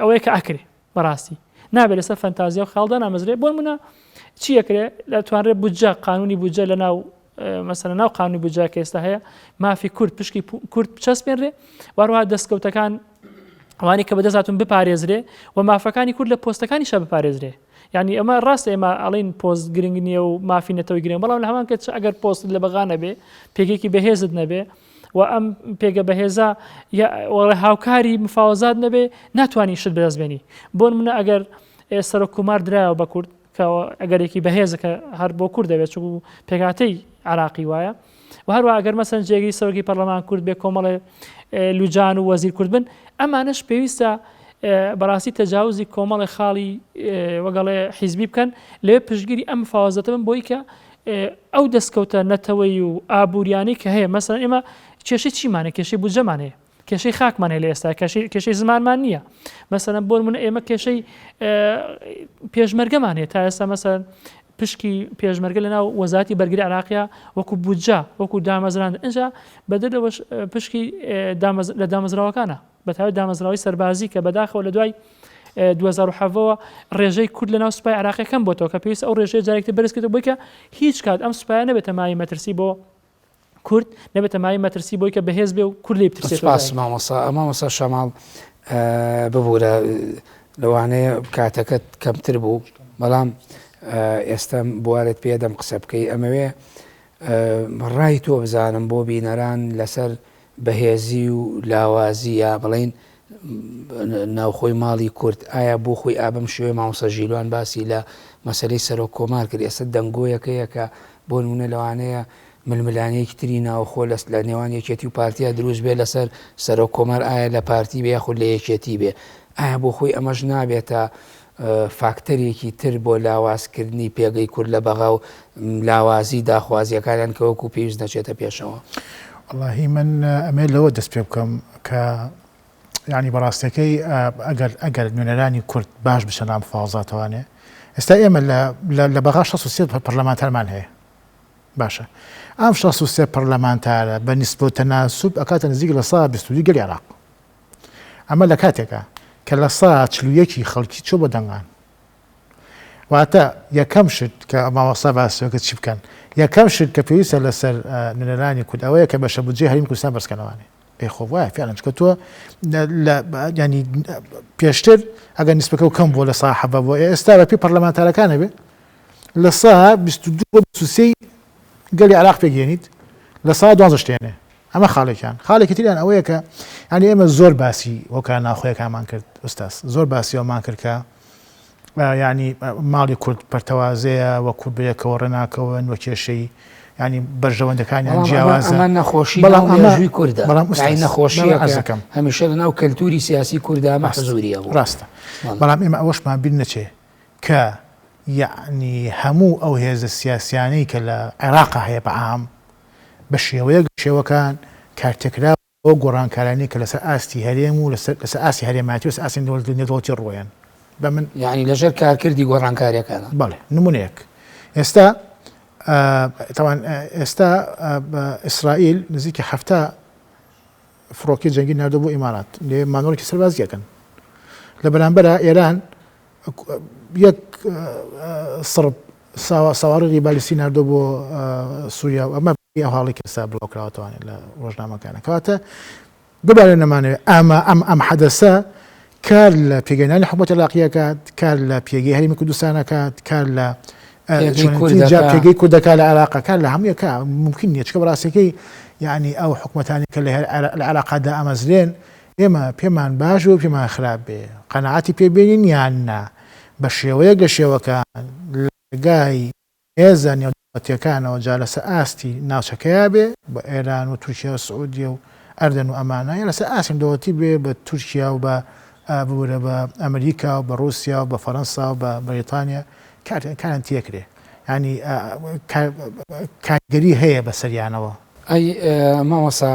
ئەوەیە کە ئەکرێ بەڕاستی نابێت لەسەر فەنتازیا و خەیاڵ دانامەزرێ بۆ نمونە چی ئەکرێ لە توانرێ بودجە قانونی بودجە لە ناو مەسەلەن ناو قانونی بودجە کە ئێستا هەیە مافی کورد پشکی کورد بچەسپێنرێ واروها دەستکەوتەکان ئەوانەی کە بەدەست هاتوون بپارێزرێ و مافەکانی کورد لە پۆستەکانیشا بپارێزرێ یعنی ئەمە ڕاستە ئێمە ئەڵین پۆست گرنگ نییە و مافی نەتەوەی گرنگ بەڵام لە هەمان کە ئەگەر پۆست لە بەغا نەبێ پێگەیەکی بەهێزت نەبێ و ئەم پێگە بەهێزە هاوکاری مفاوەزات نەبێ ناتوانانی شت بەدەست بێنی بۆ منە ئەگەر سەرۆک کومار درایەوە بە کورد کە ئەگەرێکی بەهێزە کە هەر بۆ کورد دەبێت چونکو پێکهاتەی عراقی وایە و هەروە ئەگەر مەسەن جێگری سەرۆکی پەرلەمان کورد بێ کۆمەڵێ لوجان و وەزیر کورد بن ئەمانەش پێویستە بەڕاستی تەجاوزی کۆمەڵی خاڵی وەگەڵێ حیزبی بکەن لەوێ پشتگیری ئەم مفاوەزەتە بن بۆی کە ئەو دەستکەوتە نەتەوەیی و ئابووریانەی کە هەیە مەسەلەن ئێمە کێشەی چیمان هەیە کێشەی بودجەمان هەیە کێشەی خاکمان هەیە لە ئێستا کێشەی کێشەی زمانمان نییە مەسەلەن بۆ نمونە ئێمە کێشەی پێشمەرگەمان هەیە تا ئێستا مەسەلەن پشکی پێشمەرگە لە ناو وەزارەتی بەرگری عراقیە وەکو بودجە وەکو دامەزراند ئینجا بەدەر لەوەش پشکی لە دامەزراوەکانە بەتایبەت دامەزراوەی سەربازی کە بەداخەوە لە دوای 2017 ەوە ڕێژەی کورد لەناو سوپای عێراقی کەم بۆتەوە کە پێویستە ئەو ڕێژەیە جارێکی تر بەرز کردەوە بۆی کە هیچ کات ئەم سوپایە نەبێتە مایەی مەترسی بۆ کورد نەبێتە مایەی مەترسی بۆی کە بەهێز بێ و کورد لێی بترسێتەوە سپاس مامۆستا مامۆستا شەماڵ ببورە لەوانەیە کاتەکەت کەمتر بوو بەڵام ئێستا بوارت پێدەم قسە بکەی ئەمەوێ ڕای تۆ بزانم بۆ بینەران لەسەر بەهێزی و لاوازی یا بڵێین ناوخۆی ماڵی کورد ئایا بۆ خۆی ئا بەم شێوەیە مامۆستا ژیلوان باسی لە مەسەلەی سەرۆک کۆمار کرد ئێستا دەنگۆیەک هەیە کە بۆ نمونە لەوانەیە ململانێیەکی تری ناوخۆ لە لە نێوان یەکێتی و پارتیا دروست بێ لەسەر سەرۆک کۆمار ئایا لە پارتی بێ یاخود لە یەکێتی بێ ئایا بۆ خۆی ئەمەش نابێتە فاکتەرێکی تر بۆ لاوازکردنی پێگەی کورد لە بەغا و لاوازی داخوازییەکانیان کە وەکو پێویست نەچێتە پێشەوە؟ وەڵاهی من ئەمەوێت لەوە دەست پێ بکەم کە یانی بەڕاستەکەی ئەگەر ئەگەر نوێنەرانی کورد باش بچنە ناو مفاوەزاتەوانێ ئێستا ئێمە لە لە بەغا 63 پەرلەمانتارمان هەیە باشە ئەم 63 پەرلەمانتارە بە نیسبە و تەناسوب ئەکاتە نزیک لە سا 22 گەلی عێراق ئەمە لە کاتێکا کە لە سا 41 ی خەڵکی چووە بۆ دەنگان. واتە یەکەم شت کە مامۆستا باسی کە چی بکەن یەکەم شت کە پێویستە لەسەر نوێنەرانی کورد ئەوەیە کە بەشە بودجەی هەرێمی کوردستان بەرزکەنەوانێ. ئەی خۆ وایە فعلا چونکە تۆ لە یانی پێشتر ئەگەر نیسبەکە کەم بووە لە سا حەڤە بووە ئێستا بە پێی پەرلەمانتارەکان هەبێ لە سا 22 بۆ 23 گەلی عێراق پێک هێنیت لە سا دوانزە شتێنێ ئەمە خاڵێکیان. خاڵێکی تریان ئەوەیە کە یانی ئێمە زۆر باسی هۆکارە ناوخۆیەکانمان کرد ئوستاز، زۆر باسی ئەوەمان کرد کە. یانی ماڵی کورد پەرتەوازەیە و کورد بەیەکەوە ڕێناکەون و کێشەی یانی بەرژەوەندەکانیان جیاوازە. ئەمە نەخۆشی بەڵام مێژووی کوردە بەڵام نەخۆشیەکەم هەمیشە لەناو کەلتوری سیاسی کوردە ئەمە حزوری هەبوو. ڕاستە بەڵام ئێمە ئەوەشمان بیر نەچێ کە یەعنی هەموو ئەو هێزە سیاسیانەی کە لە عێراقا هەیە بە عام بە شێوەیەک لە شێوەکان کارتێکراوە ئەو گۆڕانکارانەی کە لەسەر ئاستی هەرێم و لەسەر لەسەر ئاستی هەرێمایەتی و لەسەر ئاستی نێودەوڵەتی ڕووەیەن بە من یانی لەژێر کارکردی گۆڕانکاریەکانە. بەڵێ نمونەیەک ئێستا تاوان ئێستا ئیسرائیل نزیکی 70 فڕۆکەی جەنگی ناردووە بۆ ئیمارات لێ مانۆڕێکی سەربازی ئەکەن لە بەرامبەرا ئێران یەک سڕب ساواڕیغی بالیستی ناردووە بۆ سووریا و ئەمە ئەو حاڵی کە ئێستا بڵاوکراوەتەوانێ لە ڕۆژنامەکانە کەواتە ببارە نەمانەوێت ئەمە ئەم ئەم حەدەسە کار لە پێگەنانی حکوومەت عێراقیەکات کار لە پێگەی هەرێمی کوردستانەکات کار لە پێگەی کوردەکە لە عێراقە کار لە هەموویەکە ممکن نییە چکە بەڕاستەکەی یعنی ئەو حکوومەتانی کە لە عێراقادا ئامەزرێن ئێمە پێمان باش و پێمان خراپ بێ قەنەعاتی پێبێنین یان نا بە شێوەیەک لە شێوەکان لەگای هێزە نێودەوڵەتیەکانەوە جا لەسەر ئاستی ناوچەکەیا بێ بە ئێران و تورکیا و سعودیە و ئەردەن و ئەمانە یا لەسەر ئاستی نێودەوڵەتی بێ بە تورکیا و بە ببورە بە ئەمریکا و بە ڕوسیا و بە فەرەنسا و بە بەریتانیا کاریان تێکرێ یانی کاریگەری هەیە بەسەریانەوە. ئەی مامۆستا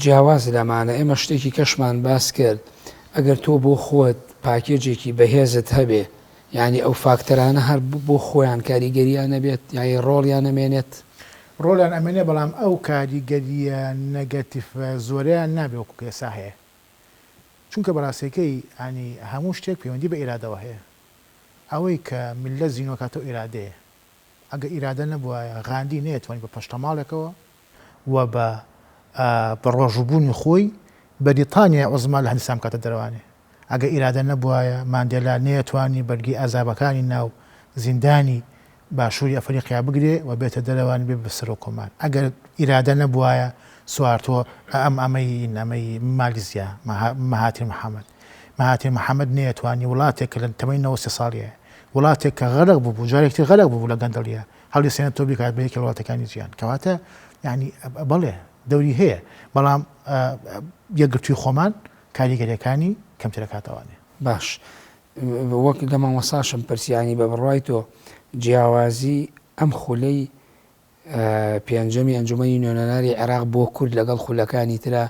جیاواز لەمانە ئێمە شتێکی کەشمان باس کرد ئەگەر تۆ بۆ خۆت پاکێجێکی بەهێزت هەبێ یانی ئەو فاکتەرانە هەر بۆ خۆیان کاریگەریان نەبێت یانی ڕۆڵیان نەمێنێت؟ ڕۆڵیان ئەمێنێ بەڵام ئەو کاریگەریە نەگەتیفە زۆرەیان نابێ وەکو کە ئێستا هەیە چونکە بەڕاستیەکەی یانی هەموو شتێک پەیوەندی بە ئیرادەوە هەیە ئەوەی کە میللەت زینوەکاتەوە ئیرادەیە ئەگەر ئیرادە نەبوایە غاندی نەیەتوانی بە پەشتەماڵێکەوە و بە بەڕۆژووبوونی خۆی بەریتانیای عوزما لە هندستان بکاتە دەرەوانێ. ئەگەر ئیرادە نەبوایە ماندێلا نەیەتوانی بەرگەی ئازابەکانی ناو زیندانی باشووری ئەفەریقیا بگرێ و بێتە دەرەوانی بێ بە سەرۆک کۆمار. ئەگەر ئیرادە نەبوایە سوارتۆ ئەم ئەمەی ئەمەی مالیزیا مەهاتیر محەمەد مەهاتیر محەمەد نەیەتوانی وڵاتێک کە لە تەمەنی 93 ساڵیە وڵاتێک کە غەرق ببوو جارێکی تر غەرق ببوو لە گەندەڵیە هەڵیسێنێتەوە بیکات بە یەکێک لە وڵاتەکانی جیهان کەواتە یعنی بەڵێ دەوری هەیە بەڵام یەکگرتووی خۆمان کاریگەریەکانی کەمترەکاتەوانێ. باش وەک لە مامۆستاشم پرسی یانی بە بڕوای تۆ جیاوازی ئەم خولەی پێنجەمی ئەنجومەنی نوێنەرانی عێراق بۆ کورد لەگەڵ خولەکانی ترا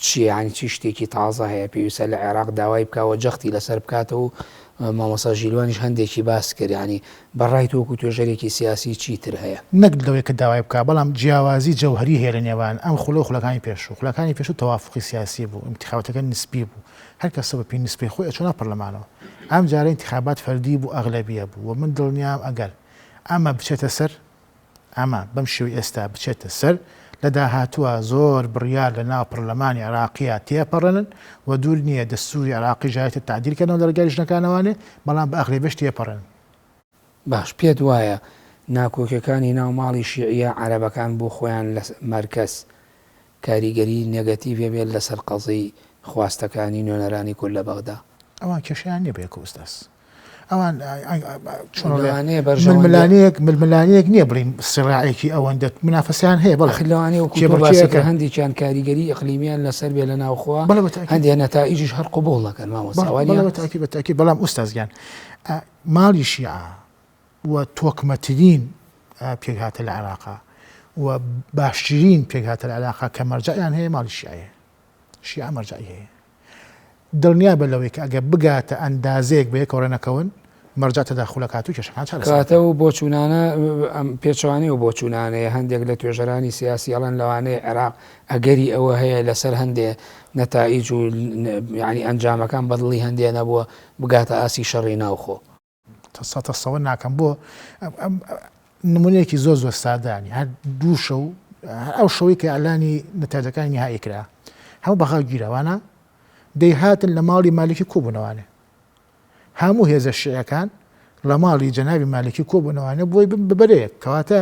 چیە یانی چی شتێکی تازە هەیە پێویستە لە عێراق داوای بکا و جەختی لەسەر بکاتەوە و مامۆستا ژیلوانیش هەندێکی باس کرد یانی بە ڕای تۆ وەکو توێژەرێکی سیاسی چی تر هەیە؟ نەک لەوەی کە داوای بکا بەڵام جیاوازی جەوهەری هەیە لە نێوان ئەم خولە و خولەکانی پێشوو، خولەکانی پێشوو تەوافوقی سیاسی بوو، ئینتیخاباتەکە نسبی بوو، هەر کەسە بە پێی نسبەی خۆی ئەچووە ناو پەرلەمانەوە، ئەم جارە ئینتیخابات فەردی بوو ئەغلەبیە بوو و من دڵنیام ئەگەر ئەمە بچێتە سەر ئەمە بەم شێوەی ئێستا بچێتە سەر، لە داهاتووا زۆر بڕیار لە ناو پەرلەمانی عێراقیا تێپەڕێنن و دوور نییە دەستووری عێراقیش جارێک تر تەعدیل کەنەوە لە ڕێگای لیژنەکانەوانێ، بەڵام بە ئەغلەبیەش تێپەڕێنن. باش پێت وایە ناکۆکیەکانی ناو ماڵی شیعیە عەرەبەکان بۆ خۆیان لە مەرکەز کاریگەری نێگەتیڤ هەبێت لەسەر قەزیەی خواستەکانی نوێنەرانی کورد لە بەغدا؟ ئەوان کێشەیان نییە بەیەکەوە ئوستاز. ئەوان چۆن لەوانەیە ململانەیەک ململانەیەک نییە بڵین سراعێکی ئەوەندە منافەسیان هەیە بەڵێ لەوانەیە وەکو تۆ باسی کرد هەندێکیان کاریگەری ئیقلیمیان لەسەر بێ لە ناوخۆ هەندێک نەتائیجیش هەر قبوڵ نەکەن مامۆستا وانیە؟ بەڵێ بە تاکید بەڵام ئوستاز گیان ماڵی شیعە و تۆکمەترین پێکهاتە لە عێراقا و باشترین پێکهاتە لە عێراقا کە مەرجەعیان هەیە ماڵی شیعەیە شیعە مەرجەعی هەیە دڵنیابە لەوەی کە ئەگەر بگاتە ئەندازەیەک بەیەکەوە ڕێنەکەون، مەرجەع تەداخول ئەکات و کێشەکان چارەسەر کەواتە ئەو بۆچوونانە پێچەوانەی ئەو بۆچوونانەیە، هەندێک لە توێژەرانی سیاسی ئەڵێن لەوانەیە عێراق ئەگەری ئەوە هەیە لەسەر هەندێ نەتائیج و یانی ئەنجامەکان بەدڵی هەندێ نەبووە بگاتە ئاستی شەڕی ناوخۆ. تەسەور ناکەم بۆ نمونەیەکی زۆر زۆر سادانی هەر دوو شەو ئەو شەوەی کە ئەلانی نەتاجەکانی نهایی کرا هەموو بەغا گیراوانە دەیهاتن لە ماڵی مالکی کۆبوونەوانێ هەموو هێزە شیعەکان لە ماڵی جەنابی مالکی کۆبوونەوانێ بۆی ببەرەیەک کەواتە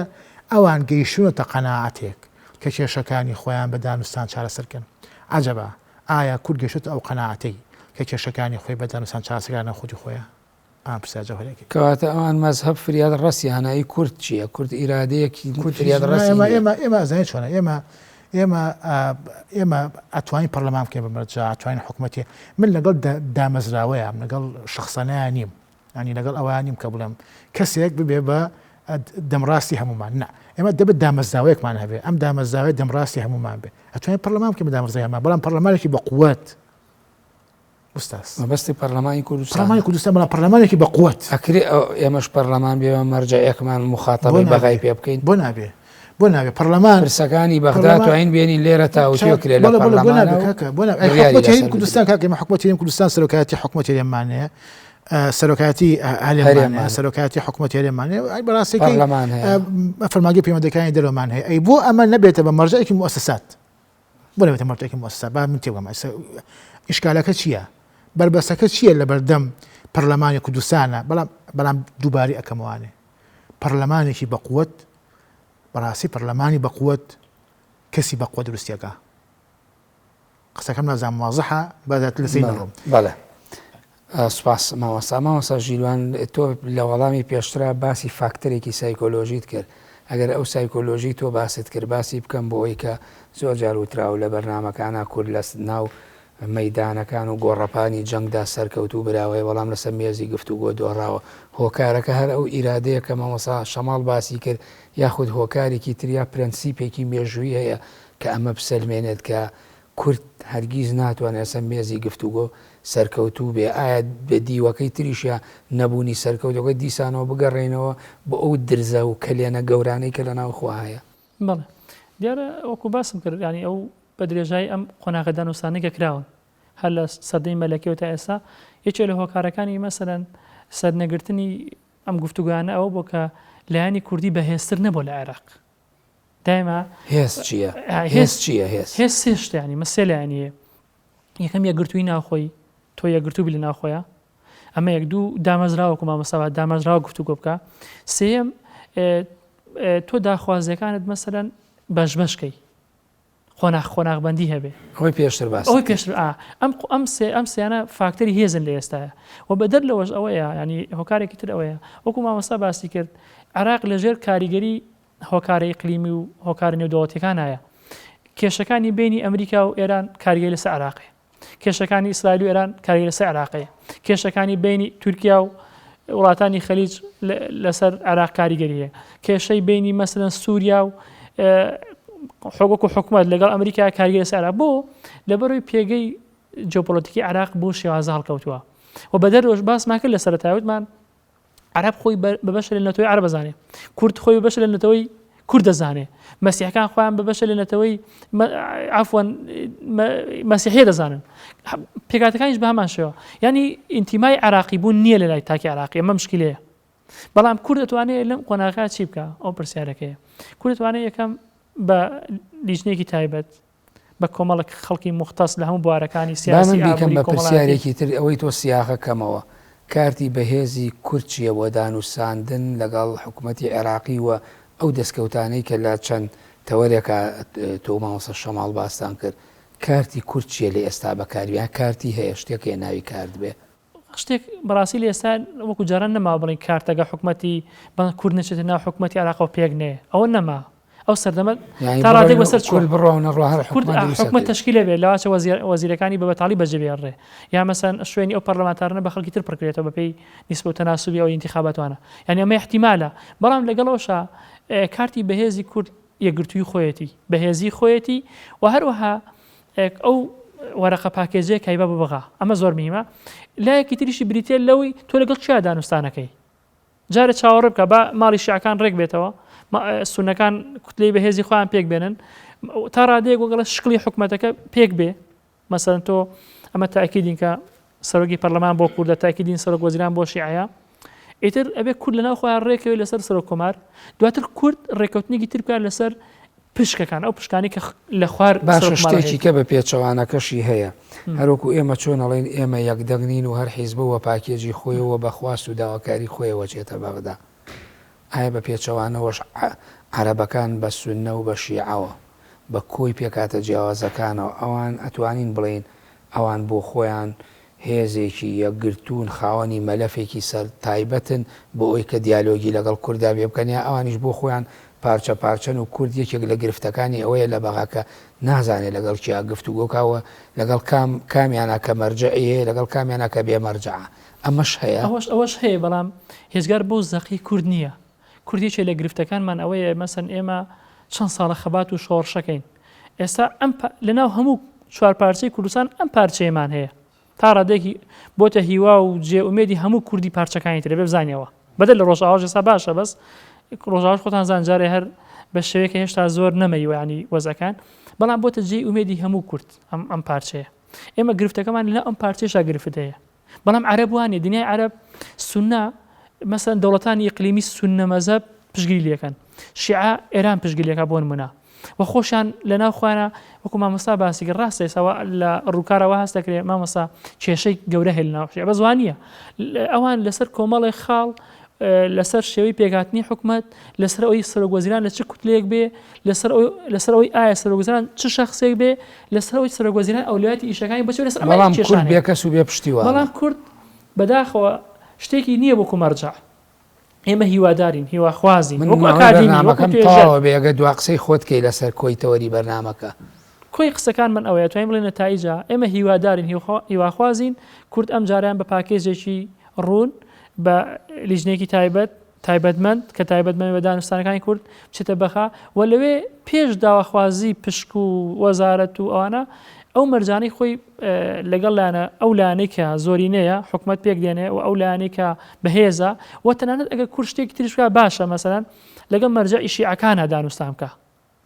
ئەوان گەیشتونەتە قەناعەتێک کە کێشەکانی خۆیان بە دانوستان چارەسەرکەن عجبا ئایا کورد گەشتە ئەو قەناعەتەی کە کێشەکانی خۆی بە دانوستان چارەسەرکردنە خودی خۆیان؟ ئا پرسیار جەوهەرەکەی. کەواتە ئەوان مەزهەب فریاد ڕەسیانە ئەی کورد چیە؟ کورد ئیرادەیەکی فریاد ڕەسی نیە. ئێمە ئێمە ئەزانین چۆنە ئێمە ئێمە ئێمە ئەتوانین پەرلەمان بکەین بە مەرجە ئەتوانین حکوومەتی من لەگەڵ دامەزراوەیە لەگەڵ شخصەنەیە نیم ینی لەگەڵ ئەوە نیم کە بڵێم کەسێک ببێ بە دەمڕاستی هەمومان نا ئێمە دەبێت دامەزراوەیەکمان هەبێ ئەم دامەزراوەیە دەمڕاستی هەمومان بێ ئەتوانین پەرلەمان بکەین بە دامەزراوەی هەمومان بەڵام پەرلەمانێکی بە قوت ئوستاز. مەبەستی پەرلەمانی کوردستان. پەرلەمانی کوردستان بەڵام پەرلەمانێکی بە قوت. ئەکرێ ئێمەش پەرلەمان بێ بە مەرجەعێکمان موخاتەبەی بەغای پێ بکەین؟ بۆ نابێ بۆ نابێ پەرلەمان پرسەکانی بەغدا توانین بێنین لێرە تاوتوێ کرێ لە پەرلەمانە بۆ نابێ حکومەتی هەرێمی کوردستان کاکە ئێمە حکومەتی هەرێمی کوردستان سەرۆکایەتی حکومەتی هەرێممان هەیە سەرۆکایەتی هەرێمان هەیە سەرۆکایەتی حکومەتی هەرێمان هەیە ئەی بەڕاستەکەی پەرلەمان هەیە فەرمانگەی پەیوەندەکانی دەرەوەمان هەیە ئەی بۆ ئەمە نەبێتە بە مەرجەعێکی موئەسەسات بۆ نەبێتە مەرجەعێکی موئەسەسات با من تێبگەم ئێستا ئیشکالەکە چییە بەربەستەکە چییە لە بەردەم پەرلەمانی کوردستانە بەڵام بەڵام دووبارەی ئەکەمەوانێ پەرلەمانێکی بەقوت بەڕاستی پەرلەمانی بەقوت کەسی بەقوە دروستیەکە قسەکەم نازانم وازحە با زیاتر لەسەری نەڕۆم. بەڵێ سوپاس مامۆستا. مامۆستا ژیلوان تۆ لە وەڵامی پێشترا باسی فاکتەرێکی سایکۆلۆژیت کرد ئەگەر ئەو سایکۆلۆژی تۆ باست کرد باسی بکەم بۆ ئەوەی کە زۆر جار وتراوە لە بەرنامەکانا کورد لە ناو مەیدانەکان و گۆڕەپانی جەنگدا سەرکەوتوو براوەیە بەڵام لەسەر مێزی گفتوگۆ دۆڕاوە هۆکارەکە هەر ئەو ئیرادەیە کە مامۆستا شەماڵ باسی کرد یاخود هۆکارێکی تر یا پرەنسیپێکی مێژووی هەیە کە ئەمە بسەلمێنێت کە کورد هەرگیز ناتوانێت لەسەر مێزی گفتوگۆ سەرکەوتوو بێ، ئایا بە دیوەکەی تریشیا نەبوونی سەرکەوتوەکە دیسانەوە بگەڕێینەوە بۆ ئەو درزە و کەلێنە گەورانەی کە لەناو خوا هەیە؟ بەڵێ دیارە وەکو باسم کرد یانی ئەو بە درێژایی ئەم قۆناغە دانوستانەی کە کراون هەر لە سەردەمی مەلەکیەوە تا ئێستا یەکێ لە هۆکارەکانی مەسەلەن سەرنەگرتنی ئەم گفتوگۆیانە ئەوە بووە کە لایەنی کوردی بەهێزتر نەبووە لە عێراق دایما هێز چییە؟ هێز چییە؟ هێز هێز سێ شتە یانی مە سێ لایەنی هەیە یەکەم یەکگرتووی ناوخۆی تۆ یەکگرتوو بی لە ناوخۆیە ئەمە یەک دوو دامەزراوە وەکو مامۆستا با دامەزراوە گفتوگۆ بکە سێیەم تۆ داخوازیەکانت مەسەلەن بەش بەش کەی قۆناغ قۆناغبەندی هەبێ. ئەوەی پێشتر باست ئەوەی پێشتر ئا ئەم ئەم سێ ئەم سیانە فاکتەری هێزن لە ئێستایا و بەدەر لەوەش ئەوەیە یانی هۆکارێکی تر ئەوەیە وەکو مامۆستا باسی کرد عێراق لەژێر کاریگەری هۆکارە ئیقلیمی و هۆکارە نێودەوڵەتیەکانایە کێشەکانی بینی ئەمریکا و ئێران کاریگەری لەسەر عێراقێ کێشەکانی ئیسرائیل و ئێران کاریگەری لەسەر عێراقەیە کێشەکانی بینی تورکیا و وڵاتانی خەلیج لەسەر عێراق کاریگەری هەیە کێشەی بینی مەسەلەن سووریا و وەکو حکومەت لەگەڵ ئەمریکا کاریگەری لەسەر عێراق بۆ لەبەرەوەی پێگەی جیۆپۆلەتیکی عێراق بۆ شێوازە هەڵکەوتووە و بەدەر لەوەش باسمان کرد لە سەرەتای وتمان عەرەب خۆی بە بەشە لە نەتەوەی عەرەب ئەزانێ کورد خۆی بە بەشە لە نەتەوەی کورد دەزانێ مەسیحەکان خۆیان بە بەشە لە نەتەوەی عفوەن مەسیحیە دەزانن پێکاتەکانیش بە هەمان شێوە ینی ئینتیمای عراقی بوون نییە لە لای تاکی عراقی ئەمە مشکلەیە بەڵام کورد دەتوانێت لەم قۆناغا چی بکە ئەو پرسیارەکەیە کورد دەتوانێت یەکەم بە لیژنێکی تایبەت بە کۆمەڵێک خەڵکی موختەس لە هەموو بوارەکانی با سیاسی، من بیکەم ئابووری، بە کۆمەڵایەتی. پرسیارێکی تر ئەوەی تۆ سیاغە کەمەوە کارتی بەهێزی کورد چیە بۆ دانوساندن لەگەڵ حکومەتی عێراقی و ئەو دەستکەوتانەی کە لە چەند تەوەرێکا تۆ و مامۆستا شەماڵ باستان کرد کارتی کورد چیە لە ئێستا بەکاربێ یان کارتی هەیە شتێک هەیە ناوی کارت بێ؟ شتێک بەڕاستی لە ئێستا وەکو جاران نەماوە بڵێین کارتەکە حکومەتی بە کورد نەچێتە ناو حکومەتی عێراقەوە پێک نەیە ئەوە نەما ئەو سەردەمە یانی تا ڕادەیەک بڕۆین بەسەر چووە کورد بڕوا و نەڕوا هەر کورد حکومەت دروست حکومەت ئەکرێت. تەشکیل ئەبێ لەواچە وەزیر وەزیرەکانی بە بەتاڵی بەجێ بێڵرێ یا مەسەن شوێنی ئەو پەرلەمانتارانە بە خەڵکی تر پڕکرێتەوە بەپێی نیسبە و تەناسوبی ئەو ئینتیخاباتوانە یانی ئەمە ئیحتیمالە بەڵام لەگەڵ ئەوشا کارتی بەهێزی کورد یەکگرتووی خۆیەتی بەهێزی خۆیەتی و هەروەها ئەو وەرەقە پاکێجەیە کە ئەیبا بۆ بەغا ئەمە زۆر مهمە لایەکی تریشی بریتە لەوەی تۆ لەگەڵ کیا دانوستانەکەی جارە چاوەڕێ بکە با ماڵی شیعەکان ڕێک بێتەوە سونەکان کوتلەی بەهێزی خۆیان پێک بێنن تا ڕادەیەک وەگەڵە شکلی حکوومەتەکە پێک بێ مەسەن تۆ ئەمە تاکیدین کە سەرۆکی پەرلەمان بۆ کوردە تاکیدین سەرۆک وەزیران بۆ شیعەیە ئیتر ئەبێ کورد لەناو خۆیان ڕێکەوێت لەسەر سەرۆک کۆمار دواتر کورد ڕێککەوتنێکی تر بکات لەسەر پشکەکان ئەو پشکانی کە لە خوار باشە شتێکی کە بە پێچەوانەکەشی هەیە هەروەکو ئێمە چۆن ئەڵێن ئێمە یەکدەنگ نین و هەر حیزبە وە پاکێجی خۆیەوە بە خواست و داواکاری خۆیەوە چێتە بەغدا ئایا بە پێچەوانەوەش عەرەبەکان بە سوننە و بە شیعەوە بە کۆی پێکهاتە جیاوازەکانەوە ئەوان ئەتوانین بڵێین ئەوان بۆ خۆیان. هێزێکی یەکگرتوون خاوەنی مەلەفێکی سەر تایبەتن بۆ ئەوی کە دیالۆگی لەگەڵ کوردا بێ بکەن یا ئەوانیش بۆ خۆیان پارچە پارچەن و کورد یەکێک لە گرفتەکانی ئەوەیە لە بەغا کە نازانێ لەگەڵ کیا گفتوگۆ کا و لەگەڵ کام کامیانا کە مەرجەعی هەیە لەگەڵ کامیانا کە بێ مەرجەعە ئەمەش هەیە؟ ئەوەش ئەوەش هەیە بەڵام هێجگار بەو زەقی کورد نییە کورد یەکێ لە گرفتەکانمان ئەوەیە مەسەن ئێمە چەند ساڵە خەبات و شۆڕشەکەین ئێستا ئەم لەناو هەموو چوارپارچەی کوردستان ئەم پارچەیەمان هەیە تا ڕادەیەکی بۆتە هیوا و جێ ئومێدی هەموو کوردی پارچەکانی ترە بێ بزانیەوە بەدەر لە ڕۆژئاواش ئێستا باشە بەس ڕۆژئاواش خۆتان زان جارێ هەر بە شێوەیەکە هێشتا زۆر نەمەیوە ینی وەزەکان بەڵام بۆتە جێی ئومێدی هەموو کورد ئەم ئەم پارچەیە ئێمە گرفتەکەمان لە ئەم پارچەیشا گرفت هەیە بەڵام عەرەب وانە دنیای عەرەب سونە مەسەن دەوڵەتانی ئیقلیمی سونە مەزەب پشگیری لەکەن شیعە ئێران پشگیری لەکە بۆ نمونە و خۆشیان لەناو خۆیانە وەکو مامۆستا باسی کرد ڕاستە ئێستا وا لە ڕووکارەوە هەست دەکرێت مامۆستا کێشەی گەورە هەیە لەناو شیعە بەس وا نییە ئەوان لەسەر کۆمەڵێک خاڵ لەسەر شێوەی پێکهاتنی حکومەت لەسەر ئەوی سەرۆک وەزیران لە چ کوتلەیەک بێ لەسەر لەسەر ئەوی ئایا سەرۆک وەزیران چ شخصێک بێ لەسەر ئەوی سەرۆک وەزیران ئەولویاتی ئیشەکانی بچێت لەسەر ئەمە بەڵام کورد بێکەس و بێ پشتیوانە بەڵام کورد بەداخەوە شتێکی نییە وەکو مەرجع ئێمە هیوادارین، هیواخوازین، من وەکو ماوەی ئەکادیمی، وەکو بەرنامەکەم توێژەر. تەواوە بێ ئەگەر دوا قسەی خۆت کەی لەسەر کۆی تەوەری بەرنامەکە. کۆی قسەکان من ئەوەیە توانین بڵێین نەتائیجە، ئێمە هیوادارین، هیواخوازین کورد ئەمجارەیان بە پاکێجێکی ڕوون، بە لیژنەیەکی تایبەت، تایبەتمەند کە تایبەتمەند بە دانوستانەکانی کورد بچێتە بەغا و لەوێ پێش داواخوازی پشک و وەزارەت و ئەوانە ئەو مەرجانەی خۆی لەگەڵ لایەنە ئەو لایەنەی کە زۆرینەیە حکومەت پێک دێنێ و ئەو لایەنەی کە بەهێزە و تەنانەت ئەگەر کورد شتێکی تریش بکا باشە مەسەلەن لەگەڵ مەرجەعی شیعەکانە دانوستان بکا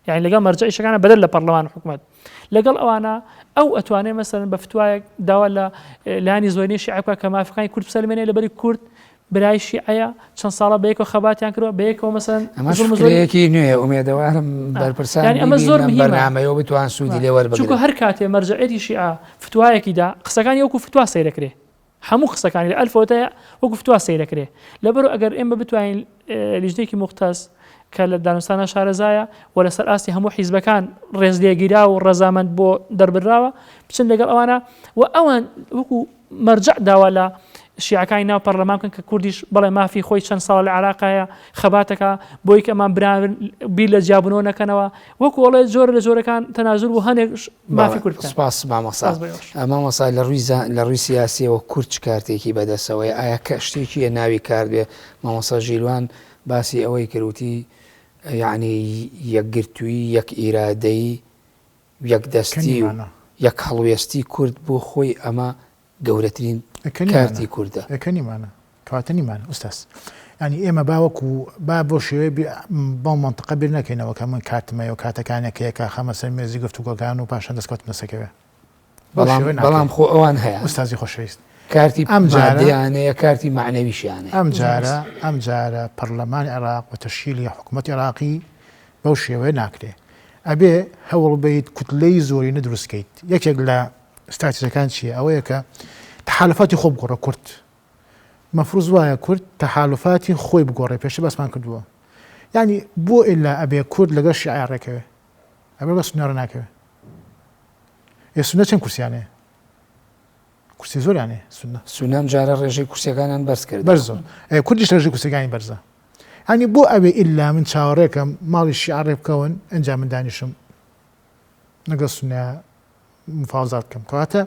یعنی لەگەڵ مەرجەعی شیعەکانە بەدەر لە پەرلەمان و حکومەت لەگەڵ ئەوانە ئەو ئەتوانێ مەسەلەن بە فتوایەک داوا لە لایەنی زۆرینەی شیعە بکا کە مافەکانی کورد بسەلمێنێ لەبەری کورد برای شیعەیە چەند ساڵە بەیەکەوە خەباتیان کردوە بەیەکەوە مەسەلەن ئەمەش فکرەیەکی نوێیە ئومێدەوارم بەرپرسان یانی ئەمە زۆر بیبینن مهمە بەرنامەیەوە بتوان سوودی لێ وەربگرن. چونکە هەر کاتێ مەرجەعیەتی شیعە فتوایەکی دا قسەکانی وەکو فتوا سەیرەکرێ هەموو قسەکانی لە ئەلفەوە تا وەکو فتوا سەیرەکرێ لەبەرو ئەگەر ئێمە بتوانین لیژنەیەکی موختەس کە لە دانوستانە شارەزایە و لەسەر ئاستی هەموو حیزبەکان ڕێزلێگیراو و ڕەزامەند بۆ دەربراوە بچن لەگەڵ ئەوانە و ئەوان وەکو مەرجەع داوا لە شیعەکانی ناو پەرلەمان بکەن کە کوردیش بەڵێ مافی خۆی چەند ساڵە لە عێراق هەیە خەباتەکە بۆی کە ئەمان بران بیر لە جیابوونەوە نەکەنەوە وەکو ئەڵێ جۆرە لە جۆرەکان تەنازول بۆ هەنێک مافی کورد بکەن. سپاس مامۆستا. سپاس بۆ ئێوەش. مامۆستا لە ڕووی لە ڕووی سیاسیەوە کورد چ کارتێکی بەدەسەوەیە ئایا کە شتێکیە ناوی کارت بێ مامۆستا ژیلوان باسی ئەوەی کرد وتی یەعنی یەکگرتوویی یەک ئیرادەیی یەک دەستی و یەک هەڵوێستی کورد بۆ خۆی ئەمە گەورەترین کارتی کوردە. ئێکە نیمانە کەواتە نیمانە ئوستاز یانی ئێمە با وەکو با بۆ شێوەی بەو مەنتقە بیر نەکەینەوە کە من کارتم هەیە و کارتەکانێک هەیە کە خەمە سەر مێزی گفتوگۆکان و پاشان دەستکەوتم دەستەکەوێ بەڵام بەڵام خۆ ئەوان هەیە ئوستازی خۆشەویست کارتی ئەم جارەیان هەیە کارتی مەعنەویشیان هەیە ئەم جارە ئەم جارە پەرلەمانی عێراق و تەشکیلی حکوومەتی عێراقی بەو شێوەیە ناکرێ ئەبێ هەوڵ بەیت کوتلەی زۆرینە دروست کەیت یەکێک لە ستراتیژەکان چییە ئەوەیە کە تەحالفاتی خۆ بگۆڕە کورد مەفروز وایە کورد تەحالفاتی خۆی بگۆڕێ پێشتر باسمان کردووە یعنی بۆ ئللا ئەبێ کورد لەگەڵ شیعە ڕێکەوێ ئەبێ لەگەڵ سوننە ڕێناکەوێ ئێ سوننە چەند کورسیان هەیە کورسی زۆریان هەیە سوننە سوننە ئەم جارە ڕێژەی کورسیەکانیان بەرز کردەوە بەرزە کوردیش ڕێژەی کورسیەکانی بەرزە یانی بۆ ئەوێ ئیلا من چاوەڕێکەم ماڵی شیعە ڕێ بکەون ئەنجا من دانیشم لەگەڵ سوننە مفاوەزات بکەم کەواتە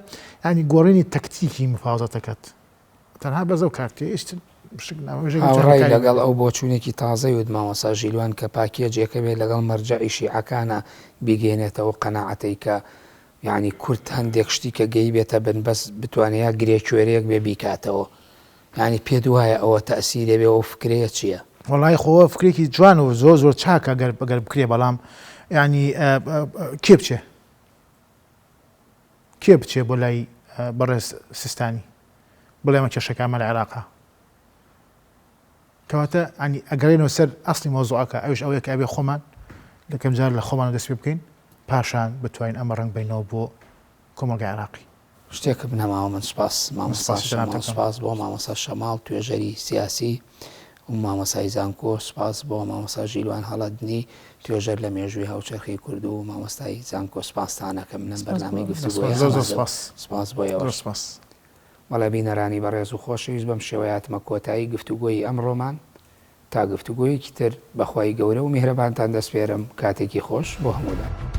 ینی گۆڕینی تەکتیکی مفاوەزاتەکەت تەنها بەس ئەو کارتەیە هیچ تر شک نا وێژەی هاوڕای کاری لەگەڵ ئەو بۆچوونێکی تازەی وت مامۆستا ژیلوان کە پاکێجێکە بێت لەگەڵ مەرجەعی شیعەکانا بیگەیەنێتە ئەو قەناعەتەی کە یانی کورد هەندێک شتی کە گەیبێتە بنبەست بتوانێ یا گرێ کوێرەیەک بێ بیکاتەوە یانی پێت وایە ئەوە تەئسیرێ بێ و ئەو فکرەیە چیە؟ وەڵایی خۆ ئەوە فکرێکی جوان و زۆر زۆر چاکە گەر گەر بکرێ بەڵام یانی کێ بچێ کێ بچێ بۆ لای بەڕێز سیستانی بڵێ ئەمە کێشەکانمان لە عێراقا کەواتە ینی ئەگەرێنەوە سەر ئەسلی مەوزوعەکە ئەوش ئەوەیە کە ئەبێ خۆمان لەکەم جار لە خۆمان دەست پێ بکەین پاشان بتوانین ئەمە ڕەنگ بینەوە بۆ کۆمەڵگای عێراقی. شتێکم نەماوە من سوپاس مامۆستا سوپاسی شەماڵ جەنابتان بکەم. سوپاس بۆ مامۆستا شەماڵ توێژەری سیاسی و مامۆستای زانکۆ سوپاس بۆ مامۆستا ژیلوان هەڵەدنی توێژەر لە مێژووی هاوچەرخی کورد و مامۆستای زانکۆ سوپاستان ئەکەم لەم سوپاس بۆ بەرنامەی ئێوەش. گفتوگۆیە زۆر زۆر ئامادە سوپاس. سوپاس بۆ زۆر ئێوەش. سوپاس. بەڵێ بینەرانی بەڕێز و خۆشەویست بەم شێوەیە هاتمە کۆتایی گفتوگۆی ئەمڕۆمان تا گفتوگۆیەکی تر بەخوای گەورە و میهرەبانتان دەسپێرم کاتێکی خۆش بۆ هەموولایەک.